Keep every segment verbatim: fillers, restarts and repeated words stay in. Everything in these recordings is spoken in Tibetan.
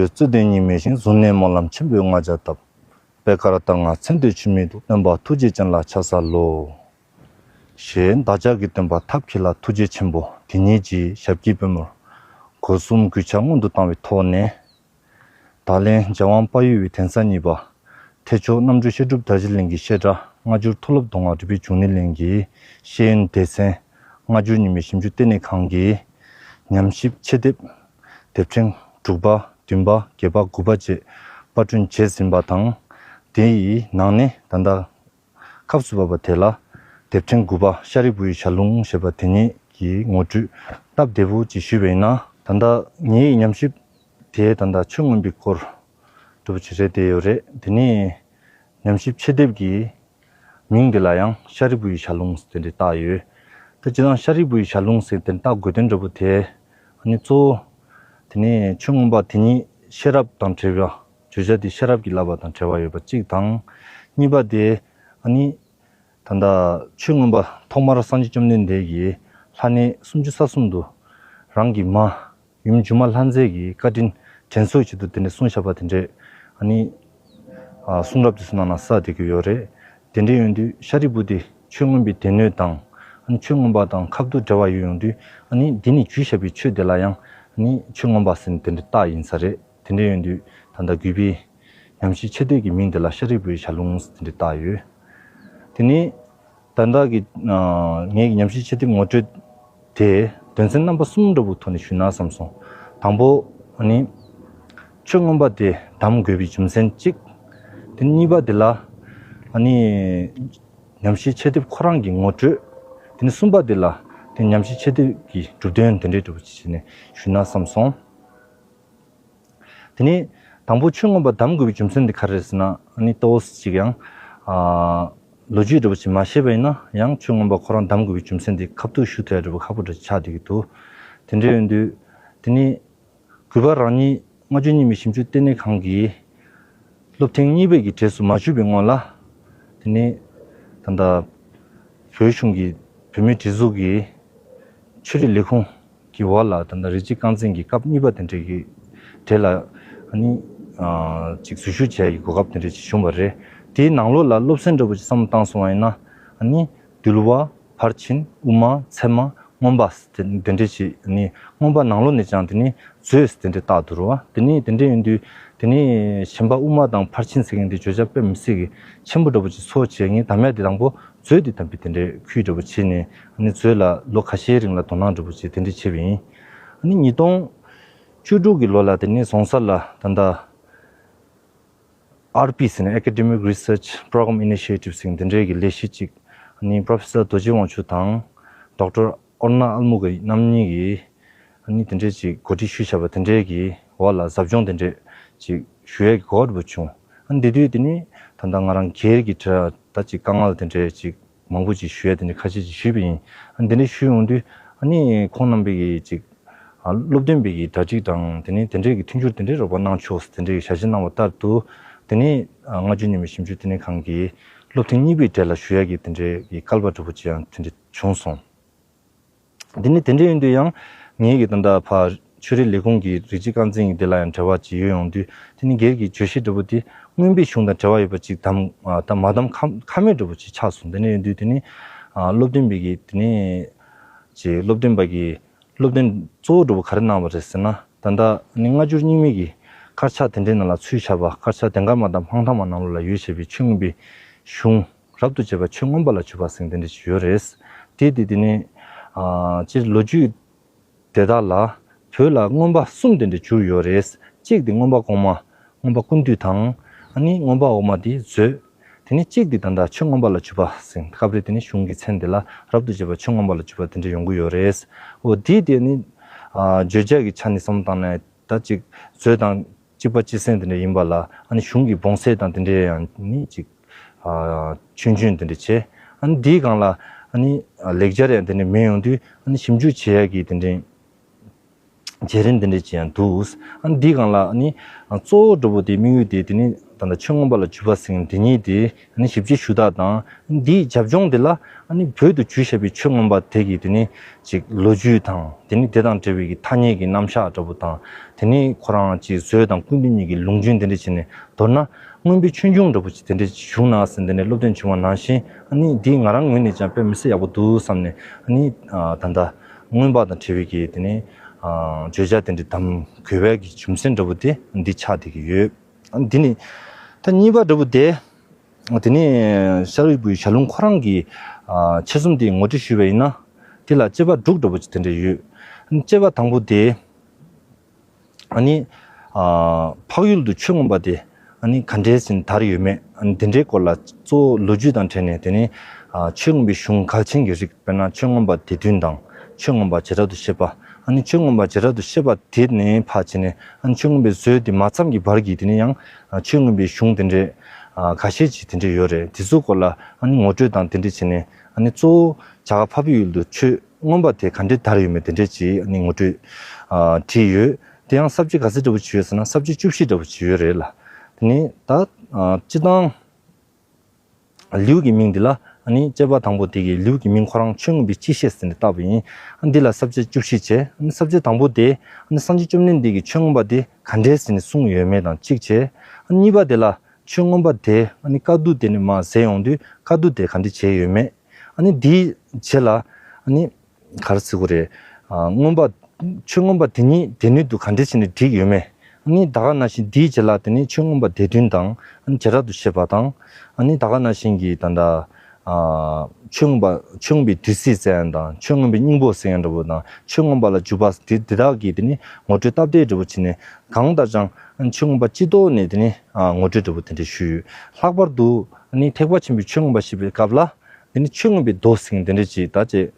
རྩོད་ལྡན་ཉི་མའི་ཞིང་། གཟུར་གནས་སྨོན་ལམ་ཆེན་པོའི་ལྔ་བརྒྱ་བཏབ། པད་དཀར་ལྟར་ང་མཚན་ལྟོས་ཆོས་མེད་དུ། སྟོན་པ་ཐུགས་རྗེ་ཅན་ལ་ཕྱག་འཚལ་ལོ། ཞེས་བདག་ཅག་གི་སྟོན་པ་ཐབས་མཁས་ལ་ཐུགས་རྗེ་ཆེན་པོ་དེ་ཉིད་ཀྱི་ཞབས་ཀྱི་པུས་མོར་སྒོ་གསུམ་གུས་ཕྱག་སྔོན་དུ་བཏང་བའི་ཐོག་ནས། བརྡ་ལན་རྒྱལ་དབང་དཔལ་ཡུལ་བའི་གདན་ས་གཉིས་པ་ཐེག་མཆོག་རྣམ་གྲོལ་བཤད་སྒྲུབ་དར་རྒྱས་གླིང་གི་བཤད་གྲྭ་སྔ་འགྱུར་མཐོ་སློབ་མདོ་སྔགས་འབྲིང་པོའི་འབྱུང་གནས་གླིང་གི་ཤེས་ཡོན་སྡེ་ཚན་སྔ་འགྱུར་རྙིང་མའི་ཞིབ་འཇུག་ལྟེ་གནས་ཁང་གི་ཉམས་ཞིབ་ཆེད་དེབ་དེབ་ཕྲེང་དྲུག་པ་བདུན་པ་བརྒྱད་པ་དགུ་པ་བཅས་པར་སྐྲུན་བྱས་ཟིན་པ་དང་། དེ་ཡི་ནང་ནས་ད་ལྟ་སྐབས་སུ་བབས་པ་དེ་ལ་དེབ་ཕྲེང་དགུ་པ་ཤཱ་རིའི་བུ་ཡི་ཞལ་ལུང་ཞེས་པ་དེ་ཉིད་ཀྱི་ངོ་སྤྲོད་སྟབས་བདེ་པོ་ཅིག་ཞུས་པ་ཡིན་ན། ད་ལྟ་ངའི་ཉམས་ཞིབ་དེ་ད་ལྟ་ཆོས་མངོན་པའི་སྐོར་འདྲ་པོ་ཅིག་རེད་བསྡད་ཡོད་རེད། དེ་ནས་ཉམས་ཞིབ་ཆེད་དེབ་ཀྱི་མིང་འདི་ལ་ཡང་ཤཱ་རིའི་བུ་ཡི་ཞལ་ལུང་ཟེར་དེ་འདྲ་བཏགས་ཡོད། ད་སྤྱིར་བཏང་ཤཱ་རིའི་བུ་ཡི་ཞལ་ལུང་ཟེར་དེ་འདྲ་བཏགས་དགོས་དོན་འདྲ་པོ་དེ། ཨ་ནི་གཙོ་བོ་དེ་ནས་ཆོས་མངོན་པ་དེ་ཉིད་ཤེས་རབ་དང་བྲལ་བ། བརྗོད་བྱ་དེ་ཤེས་རབ་ཀྱི་བསླབ་པ་དང་བྲལ་བ་ཡོད་པ་གཅིག་དང་། གཉིས་པ་དེ་ཨ་ནི་ད་ལྟ་ཆོས་མངོན་པ་ཐོག་མར་སངས་རྒྱས་བཅོམ་ལྡན་འདས་ཀྱིས་ལྷ་གནས་སུམ་ཅུ་རྩ་གསུམ་དུ་རང་གི་མ་ཡུམ་སྒྱུ་མ་ལྷ་མཛེས་ཀྱི་བཀའ་དྲིན་དྲན་གསོའི་ཆེད་དུ་དེ་འདྲ་གསུངས་བཞག་པ་དེ་འདྲས་ཨ་ནི་ཨ་གསུང་རབ་དེ་ཚོ་ནང་ན་གསལ་བསྡད་ཀྱི་ཡོད་རེད། དེ་འདྲ་ཡིན་དུས་ཤཱ་རིའི་བུ་དེ་ཆོས་མངོན་པའི་སྡེ་སྣོད་དང་ཨ་ནི་ཆོས་མངོན་པ་དང་ཁ་ཐུག་འབྲེལ་བ་ཡོད་ཡོང་དུས། ཨ་ནི་འདི་ནས་བརྗོད་བཞག་པའི་ཆོས་དེ་ལ་ཡང་ཨ་ནི་ཆོས་མངོན་པ་ཟེར་ནས་དེ་འདྲ་བཏགས་ཡིན་ས་རེད། དེ་འདྲ་ཡིན་དུས་ད་ལྟ་གུས་པས་ཉམས་ཞིབ་ཆེད་དེབ་ཀྱི་མིང་དེ་ལ་ཤཱ་རིའི་བུའི་ཞལ་ལུང་ཟེར་དེ་འདྲ་བཏགས་ཡོད། དེ་ནས་ད་ལྟ་གི་ཨ་ངའི་ཉམས་ཞིབ་ཆེད་དེབ་ངོ་སྤྲོད་དེ་དོན་ཚན་རྣམ་པ་གསུམ་འདྲ་པོ་ཐོག་ནས་ཞུས་ན་བསམ་སོང་། དང་པོ་ཨ་ནི་ཆོས་མངོན་པ་དེ་གདམ་དགོས་པའི་རྒྱུ་མཚན་གཅིག་དེ་གཉིས་པ་དེ་ལ་ཨ་ནི་ཉམས་ཞིབ་ཆེད་དེབ་ཁོ་རང་གི་ངོ་སྤྲོད། དེ་ནས་གསུམ་པ་དེ་ལ་དེ་ཉམས་ཞིབ་ཆེད་དེབ་ཀྱི་གྲུབ་དོན་དེ་འདྲའི་འདྲ་པོ་ཅིག་བྱས་ནས་ཞུས་ན་བསམ་སོང་། དེ་ནས་དང་པོ་ཆོས་མངོན་པ་གདམ་དགོས་པའི་རྒྱུ་མཚན་དེ་ག་རེ་རེད་ཟེར་ན། ཨ་ནི་ཏོག་ཙམ་ཅིག་ཡང་ཨ་ལོ་རྒྱུས་འདྲ་པོ་ཅིག་མ་ཤེས་པ་ཡིན་ན་ཡང་ཆོས་མངོན་པ་ཁོ་རང་གདམ་དགོས་པའི་རྒྱུ་མཚན་དེ་ཁ་ཐུག་ཞུ་ཐུབ་ཡ་འདྲ་པོ་ཁག་པོ་འདྲ་ཆགས་བསྡད་ཀྱི་འདུག་དེ་འདྲ་ཡིན་དུས་དེ་ནས་གུས་པ་རང་ཉིད་སྔ་འགྱུར་རྙིང་མའི་ཞིབ་འཇུག་ལྟེ་གནས་ཁང་གི་སློབ་ཐེངས་གཉིས་པའི་གི་གྲས་སུ་མ་ཞུགས་པའི་སྔོན་ལ། དེ་ནས་ད་ལྟ་བོད་གཞུང་གི་བོད་མིའི་སྒྲིག་འཛུགས་ཀྱི་ཆོས་རིག་ལས་ཁུངས་ཀྱི་འོག་ལ་ད་ལྟ་རིགས་གཅིག་རྐང་འཛིན་གྱི་སྐབས་གཉིས་པ་དེ་འདྲའི་གི་གྲས་ལ་ཨ་ནི་ཨ་ཅིག་འཛུལ་ཞུགས་བྱས་ཡི་གོ་སྐབས་དེ་འདྲ་ཅིག་བྱུང་བ་རེད། དེའི་ནང་ལོགས་ལ་སློབ་ཚན་འདྲ་པོ་ཅིག་བསམ་བློ་བཏང་སོང་བ་ཡིན་ན། ཨ་ནི་འདུལ་བ། ཕར་ཕྱིན། དབུ་མ། ཚད་མ། མངོན་པ་ཟེར་དེ་འདྲ་ཞིག་ནི་མངོན་པ་ནང་ལོགས་ནས་ཀྱང་དེ་ནི་མཛོད་ཟེར་དེ་འདྲ་བཏགས་འདུག་རོ། དེ་ནི་དེ་འདྲ་ཡིན་དུས་དེ་ནི་གཞན་པ་དབུ་མ་དང་ཕར་ཕྱིན་ཟེར་མཁན་དེ་བརྗོད་བྱ་དཔེ་མི་སྲིད་ཀྱི་ཆེན་པོ་འདྲ་པོ་ཅིག་ཚོར་བྱས། ངས་དམ་ཡ་དེ་དང་པོ་མཛོད་དེ་དམ་པའི་དེ་འདྲའི་ཁུལ་འདྲ་པོ་བྱས་ནས། ཨ་ནི་མཛོད་ལ་ལོ་ཁ་ཤས་རིང་ལ་དོ་སྣང་འདྲ་པོ་བྱས་དེ་འདྲ་བྱས་པ་ཡིན། ཨ་ནི་ཉིས་སྟོང་བཅུ་དྲུག་གི་ལོ་ལ་དེ་ནི་རྫོང་སར་ལ་ད་ལྟ་ཨར་པི་ཟེར་ནས་Academic Research Program Initiative ཟེར་འདི་འདྲའི་གི་ལས་གཞི་གཅིག་ཨ་ནི་Professor རྡོ་རྗེ་དབང་ཕྱུག་དང་Doctor ཨོར་ན་ཨལ་མུ་གི་རྣམ་གཉིས་ཀྱིས་ཨ་ནི་དེ་འདྲའི་ཅིག་གོ་སྒྲིག་ཞུས་བཞག་པ་དེ་འདྲའི་གི་འོག་ལ་ཟབ་སྦྱོང་དེ་འདྲའི་ཅིག་ཞུ་ཡས་ཀྱི་གོ་སྐབས་བྱུང་། ཨ་ནི་དེ་དུས་དེ་ནི་ད་ལྟ་ང་རང་སྒེར་གྱི་གྲས་ད་ཅིག་དཀའ་ངལ་དེ་འདྲའི་ཅིག་མང་པོ་ཅིག་ཞུ་ཡ་དེ་འདྲ་ཁ་ཤས་ཅིག་ཞུས་པ་ཡིན། ཨ་འདི་འདྲ་ཞུས་ཡོང་དུས་ཨ་ནི་ཁོང་རྣམ་པས་ཀྱི་ཅིག་ཨ་སློབ་སྟོན་པའི་གི་གྲ་སྒྲིག་དང་དེ་ནི་དེ་འདྲའི་གི་མཐུན་འགྱུར་དེ་འདྲའི་རོགས་པ་གནང་ཆོག་ཟེར་དེ་འདྲའི་གི་ཞལ་བཞེས་གནང་བ་ལྟར་དུ། དེ་ནི་ཨ་སྔ་འགྱུར་རྙིང་མའི་ཞིབ་འཇུག་ལྟེ་གནས་ཁང་གི་སློབ་ཐེངས་གཉིས་པའི་གྲས་ལ་ཞུ་ཡ་གི་དེ་འདྲའི་གི་སྐལ་པ་འདྲ་པོ་ཅིག་ཡང་དེ་འདྲ་བྱུང་སོང་། དེ་ནི་དེ་འདྲ་ཡིན་དུས་ཡང་ངེད་ཀྱི་ད་ལྟ་ཕར་ཆོས་རིག་ལས་ཁུངས་ཀྱི་རིགས་གཅིག་རྐང་འཛིན་གྱི་དེ་ལ་ཡང་འབྲེལ་བ་ཅིག་ཡོད་ཡོང་དུས། དེ་ནི་སྒེར་གྱི་བརྗོད་གཞི་འདྲ་པོ་དེ་མངོན་པའི་གཞུང་དང་འབྲེལ་བ་ཡོད་པ་ཅིག་གདམ་ཨ་ད་མ་གདམ་ཁ་ཁ་མེད་འདྲ་པོ་ཅིག་ཆགས་སོང་། དེ་འདྲ་ཡིན་དུས་དེ་ནི་ཨ་སློབ་སྟོན་པའི་གི་དེ་ནི་ཅིག་སློབ་སྟོན་པ་གི་སློབ་སྟོན་གཙོ་བོ་འདྲ་པོ་ག་རེ་གནང་བ་རེད་ཟེར་ན། ད་ལྟ་ནི་སྔ་འགྱུར་རྙིང་མའི་གི་དཀར་ཆག་དེ་འདྲའི་ནང་ལ་ཚུད་བཞག་པ། དཀར་ཆག་དེང་སྐར་མ་དང་སྤང་ཐང་མ་ནང་ལོགས་ལ་ཡོད་བཞག་པའི་ཆོས་མངོན་པའི་གཞུང་རབ་ཏུ་བྱེད་པ་ཆོས་མངོན་པ་ལ་འཇུག་པ་ཟེར་དེ་འདྲ་ཞིག་ཡོད་རེད། དེ་དེ་དེ་ནི་ཨ་སྤྱིར་ལོ་རྒྱུས་དེ་དག་ལ་བོད་ལ་མངོན་པ་གསུམ་དེ་འདྲ་གྱུར་ཡོད་རེད། གཅིག་དེ་མངོན་པ་གོང་མ་མངོན་པ་ཀུན་བཏུས་དང་། ཨ་ནི་མངོན་པ་འོག་མ་དེ་མཛོད། དེ་ནས་གཅིག་དེ་ད་ལྟ་ཆོས་མངོན་པ་ལ་འཇུག་པ་ཟེར། སྐབས་རེ་དེ་ནི་གཞུང་གི་མཚན་དེ་ལ་རབ་ཏུ་བྱེད་པ་ཆོས་མངོན་པ་ལ་འཇུག་པ་དེ་འདྲ་ཡོང་གི་ཡོད་རེད། འོ་དེ་དེ་ནི་ཨ་བརྗོད་བྱ་གི་ཆ་ནས་བསམ་བློ་བཏང་ན་ད་ཅིག་མཛོད་དང་གཅིག་པ་གཅིག་སེང་དེ་འདྲ་ཡིན་པ་ལ། ཨ་ནི་གཞུང་གི་བོངས་ཚད་དང་དེ་འདྲ་ཡང་ནི་ཅིག་ཨ་ཆུང་ཆུང་དེ་འདྲ་བྱས། ཨ་ནི་དེའི་སྒང་ལ་ཨ་ནི་ལེགས་སྦྱར་ཡང་དེ་འདྲ་མེད་ཡོང་དུས། ཨ་ནི་ཞིབ་འཇུག་བྱེད་ཡ་གི་དེ་འདྲ་ བྱེད་རིམ་དེ་འདྲ་ཅིག་ཡང་འདུག་ཨ་ནི་འདིའི་སྒང་ལ་ཨ་ནི་གཙོ་བོ་འདྲ་པོ་དེ་དམིགས་ཡུལ་དེ་དེ་ནི་ད་ལྟ་ཆོས་མངོན་པ་ལ་འཇུག་པ་ཟེར་མཁན་དེ་ཉིད་དེ་ཨ་ནི་ཞིབ་དཔྱད་ཞུ་སྟངས་དང་འདིའི་རྒྱབ་ལྗོངས་དེ་ལ་ཨ་ནི་བོད་དུ་བསྒྱུར་བཞག་པའི་ཆོས་མངོན་པ་དེ་གི་དེ་ནི་ཅིག་ལོ་རྒྱུས་དང་དེ་ནི་དེ་དང་འབྲེལ་བའི་གི་ཐ་སྙད་ཀྱི་རྣམ་གཞག་འདྲ་པོ་དང་དེ་ནི་ཁོ་རང་ཅིག་བཟོས་དང་ཀུན་བཏུས་གཉིས་ཀྱི་ལུང་རྒྱུན་དེ་འདྲ་བྱས་ནས་མདོར་ན་མངོན་པའི་ཆོས་འབྱུང་འདྲ་པོ་ཅིག་དེ་འདྲ་ཞིག་བྱུང་ན་ཟེར་འདི་ནས་སློབ་སྟོན་བྱུང་བ་ནང་བཞིན་ཨ་ནི་འདི་ང་རང་ངོས་ནས་ཀྱང་དཔེ་མི་སྲིད་ཡག་པོ་འདུག་བསམ་ནས་ཨ་ནི་ད་ལྟ་མངོན་པ་དང་འབྲེལ་བའི་གི་དེ་ནི་བརྗོད་བྱ་དེ་འདྲ་གདམ་དགོས་པའི་གི་རྒྱུ་མཚན་འདྲ་པོ་དེ་འདི་ཆགས་བསྡད་ཀྱི་ཡོད། འདི་ནི་ད་གཉིས་པ་འདྲ་པོ་དེ་དེ་ནི་ཤཱ་རིའི་བུའི་ཞལ་ལུང་ཁོ་རང་གི་ཆེད་རྩོམ་དེ་ངོ་སྤྲོད་ཞུས་པ་ཡིན་ན་དེ་ལ་དཔྱད་པ་དྲུག་འདྲ་པོ་ཅིག་དེ་འདྲ་ཡོད། དཔྱད་པ་དང་པོ་དེ། ཨ་ནི། ཨ། འཕགས་ཡུལ་དུ་ཆོས་མངོན་པ་དེ། ཨ་ནི་ག་འདྲས་ཟིན་དར་ཡོད་མེད། ཨ་ནི་དེ་འདྲའི་སྐོར་ལ་གཙོ་བོ་ལོ་རྒྱུས་དང་འབྲེལ་ནས་དེ་ནི། ཨ། ཆོས་མངོན་པའི་གཞུང་གལ་ཆེན་གྱི་རིགས་དཔེར་ན་ཆོས་མངོན་པ་སྡེ་བདུན་དང་ཆོས་མངོན་པ་བྱེ་བྲག་ཏུ་བཤད་པ། ཨ་ནི་ཆོས་མངོན་པ་བྱེ་བྲག་ཏུ་བཤད་པ་དེ་ནས་ཕར་བྱས་ནས་ཨ་ནི་ཆོས་མངོན་པའི་མཛོད་དེ་མ་མཚམས་ཀྱི་བར་གྱི་དེ་ནི་ཡང་ཨ་ཆོས་མངོན་པའི་གཞུང་དེ་འདྲའི་ཨ་ཁ་ཤས་ཅིག་དེ་འདྲའི་ཡོད་རེད། དེ་ཚོའི་སྐོར་ལ་ཨ་ནི་ངོ་སྤྲོད་དང་དེ་འདྲ་བྱས་ནས་ཨ་ནི་གཙོ་བོ་རྒྱ་གར་འཕགས་པའི་ཡུལ་དུ་ཆོས་མངོན་པ་དེ་ག་འདྲས་དར་ཡོད་མེད་དེ་འདྲས་ཅིག་ཨ་ནི་ངོ་སྤྲོད་ཨ་བྲིས་ཡོད། དེ་ཡང་ས་བཅད་ག་ཚོད་འདྲ་པོ་ཅིག་ཡོད་ཟེར་ན་ས་བཅད་བཅུ་བཞི་འདྲ་པོ་ཅིག་ཡོད་རེད་ལ། དེ་ནས་ད་ཨ་སྤྱིར་བཏང་ལེའུ་གི་མིང་འདི་ལ་ཨ་ནི་དཔྱད་པ་དང་པོ་དེ་གི་ལེའུ་གི་མིང་ཁོ་རང་ཆོས་མངོན་པའི་སྤྱི་བཤད་ཟེར་ནས་བཏགས་པ་ཡིན། ཨ་འདི་ལ་ས་བཅད་བཅུ་བཞི་བྱས། ཨ་ནི་ས་བཅད་དང་པོ་དེ་ཨ་ནི་སངས་རྒྱས་བཅོམ་ལྡན་འདས་ཀྱིས་ཆོས་མངོན་པ་དེ་ག་འདྲས་ཟེར་ནས་གསུངས་ཡོད་མེད་དང་གཅིག་བྱས། ཨ་གཉིས་པ་དེ་ལ་ཆོས་མངོན་པ་དེ་ཨ་ནི་བཀའ་བསྡུ་དེ་ནས་མར་མཛད་ཡོང་དུས་བཀའ་བསྡུ་དེ་ག་འདྲ་བྱས་ཡོད་མེད། ཨ་ནི་དེའི་རྗེས་ལ་ཨ་ནི་ག་རེ་ཟེར་དགོས་རེད། ཨ་མངོན་པ། ཆོས་མངོན་པ་དེ་ཉིད་སྡེ་སྣོད་དུ་ག་འདྲ་བྱས་ནས་བསྒྲིགས་ཡོད་མེད། ཨ་ནི་ད་ག་ནང་བཞིན་དེའི་རྗེས་ལ་དེ་ནི་ཆོས་མངོན་པ་སྡེ་བདུན་དང་ཨ་ནི་བྱེ་བྲག་ཏུ་བཤད་པ་དང་། ཨ་ནི་ད་ག་ནང་བཞིན་གྱི་ད་ལྟ་ཨ་ཆོས་མངོན་པ་ཆོས་མངོན་པའི་བདུད་རྩི་ཟེར་ཡ་དང་ཆོས་མངོན་པའི་སྙིང་པོ་ཟེར་ཡ་འདྲ་པོ་དང་ཆོས་མངོན་པ་ལ་འཇུག་པ་དེ་དེ་དག་གི་དེ་ནི་ངོ་སྤྲོད་སྟབས་བདེ་འདྲ་པོ་བྱས་ནས་གང་ལྟར་ཀྱང་ཨ་ནི་ཆོས་མངོན་པ་སྤྱི་ལྡོག་ནས་དེ་ནི་ཨ་ངོ་སྤྲོད་འདྲ་པོ་དེ་འདྲ་ཞུས་ཡོད། ལྷག་པར་དུ་ཨ་ནི་ཐེག་པ་ཆེན་པོའི་ཆོས་མངོན་པ་བཤད་པའི་སྐབས་ལ། དེ་ནི་ཆོས་མངོན་པའི་མདོ་ཟེར་མཁན་དེ་འདྲ་ཅིག་ད་ཅེ།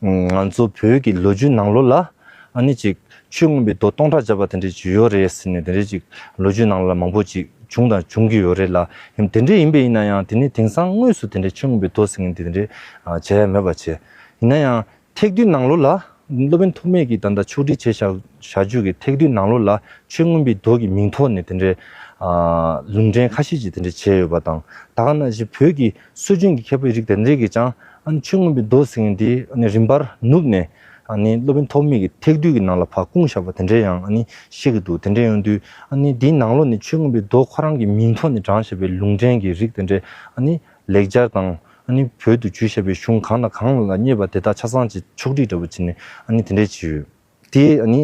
ང་ཚོ་བོད་ཀྱི་ལོ་རྒྱུས་ནང་ལོགས་ལ་ཨ་ནི་ཅིག་ཆོས་མངོན་པའི་མདོ་སྟོང་ཕྲག་བརྒྱ་པ་དེ་འདྲ་ཅིག་ཡོད་རེད་ཟེར་ནས་དེ་འདྲ་ཅིག་ལོ་རྒྱུས་ནང་ལ་མང་པོ་ཅིག་བྱུང་དང་འབྱུང་གི་ཡོད་རེད་ལ། ཡང་དེ་འདྲ་ཡིན་པ་ཡིན་ན་ཡང་དེ་ནི་དེང་སང་དངོས་སུ་དེ་འདྲ་ཆོས་མངོན་པའི་མདོ་ཟེར་མཁན་དེ་འདྲ་བྱས་ཡ་མེད་པ་བྱས། ཡིན་ན་ཡང་ཐེག་བསྡུས་ནང་ལོགས་ལ་སློབ་དཔོན་ཐོགས་མེད་ཀྱིས་ད་ལྟ་ཕྱོགས་སྒྲིག་བྱས་བཞག་བཞག་རྒྱུ་གི་ཐེག་བསྡུས་ནང་ལོགས་ལ་ཆོས་མངོན་པའི་མདོ་གི་མིང་ཐོག་ནས་དེ་འདྲའི་ཨ་ལུང་འདྲེན་ཁ་ཤས་ཅིག་དེ་འདྲ་བྱས་ཡོད་པ་དང་། ད་ག་ནང་བཞིན་བོད་ཀྱི་སྲོལ་རྒྱུན་གྱི་མཁས་པའི་རིགས་དེ་འདྲས་ཀྱིས་ཀྱང་ཨ་ནི་ཆོས་མངོན་པའི་མདོ་ཟེར་མཁན་འདི་ཨ་ནི་རིམ་པར་ནུབ་ནས་ཨ་ནི་སློབ་དཔོན་ཐོགས་མེད་ཀྱི་ཐེག་བསྡུས་ཀྱི་ནང་ལ་ཕར་བསྐུངས་བཞག་པ་དེ་འདྲས་ཡང་ཨ་ནི་ཤེས་ཀྱི་འདུག་དེ་འདྲས་ཡོང་དུས་ཨ་ནི་འདིའི་ནང་ལོགས་ནས་ཆོས་མངོན་པའི་མདོ་ཁོ་རང་གི་མིང་ཐོག་ནས་དྲངས་བཞག་པའི་ལུང་འདྲེན་གྱི་རིགས་དེ་འདྲས་ཨ་ནི་ལེགས་སྦྱར་དང་ཨ་ནི་བོད་དུ་བསྒྱུར་བཞག་པའི་གཞུང་གང་དང་གང་ལ་རྙེད་པ་དེ་དག་ཆ་ཚང་ཅིག་ཕྱོགས་སྒྲིག་འདྲ་པོ་བྱས་ནས་ཨ་ནི་དེ་འདྲས་བྱས་ཡོད། དེ་ཨ་ནི།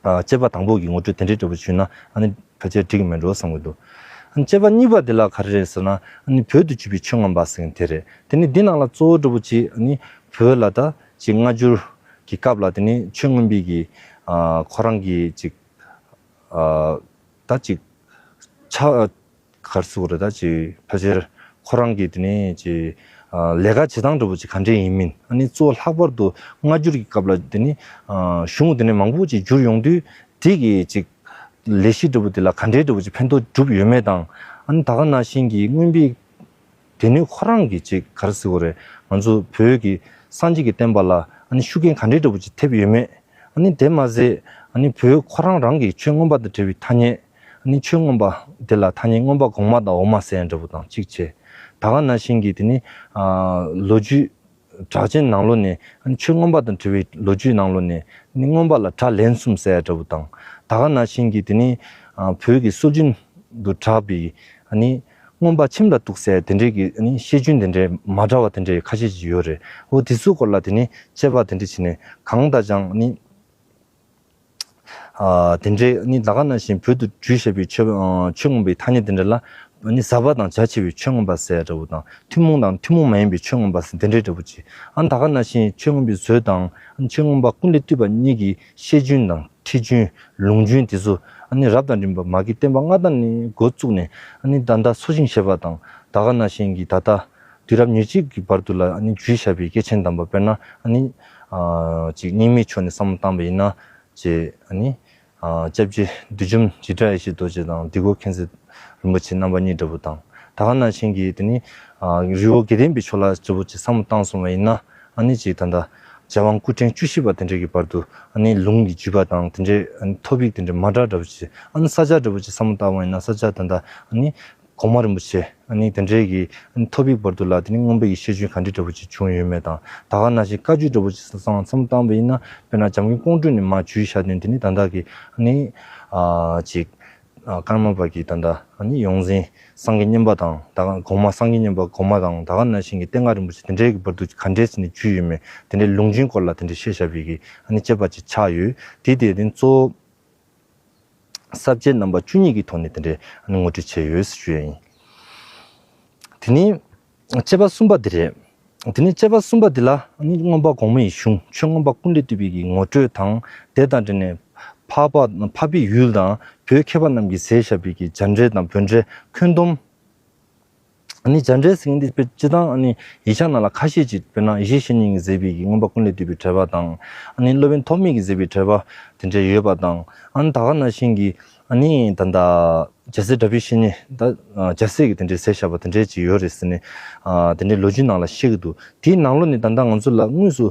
ཨ་དཔྱད་པ་དང་པོ་གི་ངོ་སྤྲོད་དེ་འདྲའི་འདྲ་པོ་ཞུས་ན་ཨ་ནི་ཕལ་ཆེར་འགྲིག་གི་མེད་འགྲོ་བསམ་གྱི་འདུག་ཨ་ནི་དཔྱད་པ་གཉིས་པ་དེ་ལ་ག་རེ་རེད་ཟེར་ན་ཨ་ནི་བོད་དུ་བསྒྱུར་བའི་ཆོས་མངོན་པ་ཟེར་མཁན་དེ་རེད། དེ་ནི་འདི་ནང་ལ་གཙོ་བོ་འདྲ་པོ་ཅིག་ཨ་ནི་བོད་ལ་ད་ཅིག་སྔ་འགྱུར་གྱི་སྐབས་ལ་དེ་ནི་ཆོས་མངོན་པའི་གི་ཨ་ཁོ་རང་གི་ཅིག་ཨ་ད་ཅིག་ཆ། ག་རེ་ཟེར་དགོས་རེད། ད་ཅིག་ཕལ་ཆེར་ཁོ་རང་གིས་དེ་ནས་ཅིག་ཨ་ལས་ཀ་བྱེད་སྟངས་འདྲ་པོ་ཅིག་ག་འདྲས་ཡིན་མིན། ཨ་ནི་གཙོ་བོ་ལྷག་པར་དུ་སྔ་འགྱུར་གྱི་སྐབས་ལ་དེ་ནི་ཨ་གཞུང་དེ་ནས་མང་པོ་ཅིག་བསྒྱུར་ཡོང་དུས་དེ་གི་ཅིག་ལས་གཞི་འདྲ་པོ་དེ་ལ་ག་འདྲས་འདྲ་པོ་ཅིག་ཕན་ཐོགས་གྲུབ་ཡོད་མེད་དང་། ཨ་ནི་ད་ག་ནང་བཞིན་གྱི་མངོན་པའི་སྡེ་སྣོད་ཁོ་རང་གིས་ཅིག་ག་རེ་ཟེར་དགོས་རེད། ང་ཚོ་བོད་ཀྱི་སངས་རྒྱས་ཀྱི་བསྟན་པ་ལ་ཨ་ནི་ཤུགས་རྐྱེན་ག་འདྲས་འདྲ་པོ་ཅིག་ཐེབས་ཡོད་མེད། ཨ་ནི་དེ་མ་ཟད་ཨ་ནི་བོད་ཁོ་རང་རང་གི་ཆོས་མངོན་པ་དང་འབྲེལ་བའི་ཐ་སྙད། ཨ་ནི་ཆོས་མངོན་པ་དེ་ལ་ཐ་སྙད་མངོན་པ་གོང་མ་དང་འོག་མ་ཟེར་ཡ་འདྲ་པོ་དང་གཅིག་བྱས། ད་ག་ནང་བཞིན་གྱི་དེ་ནི་ཨ་ལོ་རྒྱུས་གྲགས་ཅན་ནང་ལོགས་ནས་ཨ་ནི་ཆོས་མངོན་པ་དང་འབྲེལ་བའི་ལོ་རྒྱུས་ནང་ལོགས་ནས་ཨ་ནི་མངོན་པ་ལ་གྲགས་ལན་གསུམ་ཟེར་ཡ་འདྲ་པོ་དང་། ད་ག་ནང་བཞིན་གྱི་དེ་ནི་ཨ་བོད་ཀྱི་སྲོལ་རྒྱུན་དུ་གྲགས་པའི་ཨ་ནི་མངོན་པ་ཁྱིམ་ལ་གཏུགས་ཟེར་དེ་འདྲའི་གི་ཨ་ནི་བཤད་རྒྱུན་དེ་འདྲའི་མ་འདྲ་བ་དེ་འདྲའི་ཁ་ཤས་ཤིག་ཡོད་རེད། འོ་དེ་ཚོའི་སྐོར་ལ་དེ་ནི་དཔྱད་པ་དེ་འདྲ་བྱས་ནས་གང་ལྟར་ཀྱང་ཨ་ནི་ཨ་དེ་འདྲའི་ཨ་ནི་ད་ག་ནང་བཞིན་བོད་དུ་བསྒྱུར་བཞག་པའི་ཆོས་ཨ་ཆོས་མངོན་པའི་ཐ་སྙད་དེ་འདྲ་ལ་ཨ་ནི་ཟབ་པ་དང་རྒྱ་ཆེ་བའི་ཆོས་མངོན་པ་ཟེར་འདྲ་བོ་དང་ཐུན་མོང་དང་ཐུན་མོང་མ་ཡིན་པའི་ཆོས་མངོན་པ་ཟེར་དེ་འདྲའི་འདྲ་བོ་ཅིག་ཨ་ནི་ད་ག་ནང་བཞིན་ཆོས་མངོན་པའི་མཛོད་དང་ཨ་ནི་ཆོས་མངོན་པ་ཀུན་ལས་བཏུས་པ་གཉིས་ཀྱི་བཤད་རྒྱུན་དང་། ཁྲིད་རྒྱུན། ལུང་རྒྱུན་དེ་ཚོ་ཨ་ནི་རབ་དང་རིམ་པ་མ་གི་བསྟན་པ་སྔ་དར་ནས་འགོ་བཙུགས་ནས་ཨ་ནི་ད་ལྟ་འཚོ་ཞིང་གཞེས་པ་དང་ད་ག་ནང་བཞིན་གྱི་ད་ལྟ་དུས་རབས་ཉེར་གཅིག་གི་བར་དུ་ལ་ཨ་ནི་བརྒྱུད་བཞག་པའི་སྐྱེས་ཆེན་དམ་པ་དཔེར་ན་ཨ་ནི་ཨ་ཅིག་རྙིང་མའི་ཕྱོགས་ནས་བསམ་བློ་བཏང་པ་ཡིན་ན་ཅེས་ཨ་ནི་ཨ་སྐྱབས་རྗེ་བདུད་འཇོམས་འཇིགས་བྲལ་ཡེ་ཤེས་རྡོ་རྗེ་དང་འདི་གོ་མཁྱེན་བརྩེ་རིན་པོ་ཆེ་རྣམ་པ་གཉིས་འདྲ་པོ་དང་། ད་ག་ནང་བཞིན་གྱི་དེ་ནི་ཨ་རི་བོ་དགེ་ལྡན་པའི་ཕྱོགས་ལ་འདྲ་པོ་ཅིག་བསམ་བློ་བཏང་སོང་བ་ཡིན་ན་ཨ་ནི་ཅིག་ད་ལྟ་ རྒྱལ་དབང་སྐུ་ཕྲེང་བཅུ་བཞི་པ་དེ་འདྲའི་གི་བར་དུ་ཨ་ནི་ལུང་གི་བརྒྱུད་པ་དང་དེ་འདྲའི་ཨ་ནི་ཐོ་ཕིག་དེ་འདྲའི་མ་འདྲ་འདྲ་པོ་ཅིག་ཨ་ནི་ས་སྐྱ་འདྲ་པོ་ཅིག་བསམ་བློ་བཏང་བ་ཡིན་ན་ས་སྐྱ་ད་ལྟ་ཨ་ནི་གོང་མ་རིན་པོ་ཆེ་ཨ་ནི་དེ་འདྲའི་གི་ཨ་ནི་ཐོ་ཕིག་བར་དུ་ལ་དེ་ནི་མངོན་པ་གི་ཤེར་ཕྱིན་ག་འདྲ་འདྲ་པོ་ཅིག་བྱུང་ཡོད་མེད་དང་ད་ག་ནང་བཞིན་བཀའ་བརྒྱུད་འདྲ་པོ་ཅིག་བསམ་བསམ་བློ་བཏང་བ་ཡིན་ན་དཔེར་ན་འཇམ་མགོན་ཀོང་སྤྲུལ་ནས་མར་བརྒྱུད་བཞག་དོན་དེ་ནི་ད་ལྟ་གི་ཨ་ནི་ཨ་ཅིག་ཨ་ཀརྨ་པ་གི་ད་ལྟ་ཨ་ནི་ཡོངས་འཛིན་སངས་རྒྱས་མཉན་པ་དང་ད་ག་གོང་མ་སངས་རྒྱས་མཉན་པ་གོང་མ་དང་ད་ག་ནང་བཞིན་གྱི་བསྟན་དགའ་རིན་པོ་ཆེ་དེ་འདྲའི་གི་བར་དུ་ག་འདྲས་ནས་བརྒྱུད་ཡོད་མེད་དེ་འདྲའི་ལུང་རྒྱུན་སྐོར་ལ་དེ་འདྲའི་བཤད་བཞག་པའི་གི་ཨ་ནི་དཔྱད་པ་ཅིག་ཆགས་ཡོད། དེ་དེ་དེ་གཙོ་བོ་ས་བཅད་རྣམ་པ་བཅུ་གཉིས་ཀྱི་ཐོག་ནས་དེ་འདྲའི་ཨ་ནི་ངོ་སྤྲོད་བྱས་ཡོད་ཞུ་ཡ་ཡིན། དེ་ནི་དཔྱད་པ་གསུམ་པ་འདི་རེད། དེ་ནི་དཔྱད་པ་གསུམ་པ་འདི་ལ་ནི་མངོན་པ་གོང་མའི་གཞུང་ཆོས་མངོན་པ་ཀུན་ལས་བཏུས་པའི་གི་ངོ་སྤྲོད་དང་དེ་དང་འབྲེལ་ནས་འཕགས་པ་འཕགས་པའི་ཡུལ་དང་བོད་མཁས་པ་རྣམས་ཀྱིས་མཛད་བཞག་པའི་གི་རྒྱ་འགྲེལ་དང་བོད་འགྲེལ་ཁྱོན་བསྡོམས། ནི་རྒྱ་འགྲེལ་ཟེར་མཁན་འདི་དཔེ་སྤྱི་བཏང་ནི་ཡིག་ཆ་ནང་ལ་ཁ་ཤས་ཅིག་དཔེར་ན་ཡེ་ཤེས་བཤེས་གཉེན་གྱིས་མཛད་པའི་གི་མངོན་པ་ཀུན་ལས་བཏུས་པའི་འགྲེལ་པ་དང་ནི་སློབ་དཔོན་ཐོགས་མེད་ཀྱིས་མཛད་པའི་འགྲེལ་པ་དེ་འདྲ་ཡོད་པ་དང་ད་ག་ནང་བཞིན་གྱི་ནི་ད་ལྟ། རྒྱལ་སྲས་གྲགས་པའི་བཤེས་གཉེན་ད་རྒྱལ་སྲས་ཀྱི་དེ་འདྲའི་ཟེར་བཞག་པ་དེ་འདྲའི་ཅིག་ཡོད་རེད་ཟེར་ནས་དེ་འདྲའི་ལོ་རྒྱུས་ནང་ལ་བཤད་ཀྱི་འདུག་དེའི་ནང་ལོགས་ནས་ད་ལྟ་ང་ཚོ་ལ་དངོས་སུ་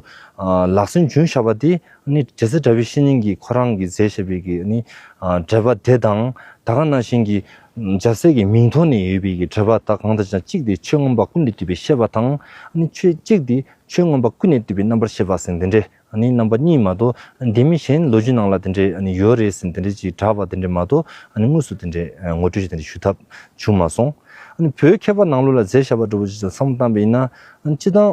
ལག་སོན་བྱུང་བཞག་པ་དེ་ནི་རྒྱལ་སྲས་གྲགས་པའི་བཤེས་གཉེན་གྱིས་ཁོ་རང་གིས་མཛད་བཞག་པའི་གི་ནི་འགྲེལ་པ་དེ་དང་ད་ག་ནང་བཞིན་གྱི་རྒྱལ་སྲས་ཀྱི་མིང་ཐོག་ནས་ཡོད་པའི་གི་འགྲེལ་པ་ད་གང་ལྟར་ཀྱང་གཅིག་དེ་ཆོས་མངོན་པ་ཀུན་ལས་བཏུས་པའི་བཤད་པ་དང་ནི་ཆོས་གཅིག་དེ་ཆོས་མངོན་པ་ཀུན་ལས་བཏུས་པའི་རྣམ་པར་བཤད་པ་ཟེར་འདི་འདྲའི། ཨ་ནི་རྣམ་པ་གཉིས་མ་གཏོགས་དེ་མིན་གཞན་ལོ་རྒྱུས་ནང་ལ་དེ་འདྲའི་ཨ་ནི་ཡོད་རེད་ཟེར་དེ་འདྲའི་ཅིག་གྲགས་པ་དེ་འདྲའི་མ་གཏོགས་ཨ་ནི་དངོས་སུ་དེ་འདྲའི་ངོ་སྤྲོད་ཅིག་དེ་འདྲའི་ཞུ་ཐབས་བྱུང་མ་སོང་། ཨ་ནི་བོད་མཁས་པ་ནང་ལོགས་ལ་མཛད་བཞག་པ་འདྲ་པོ་ཅིག་བསམ་བློ་བཏང་པ་ཡིན་ན་ཨ་ནི་སྤྱི་བཏང་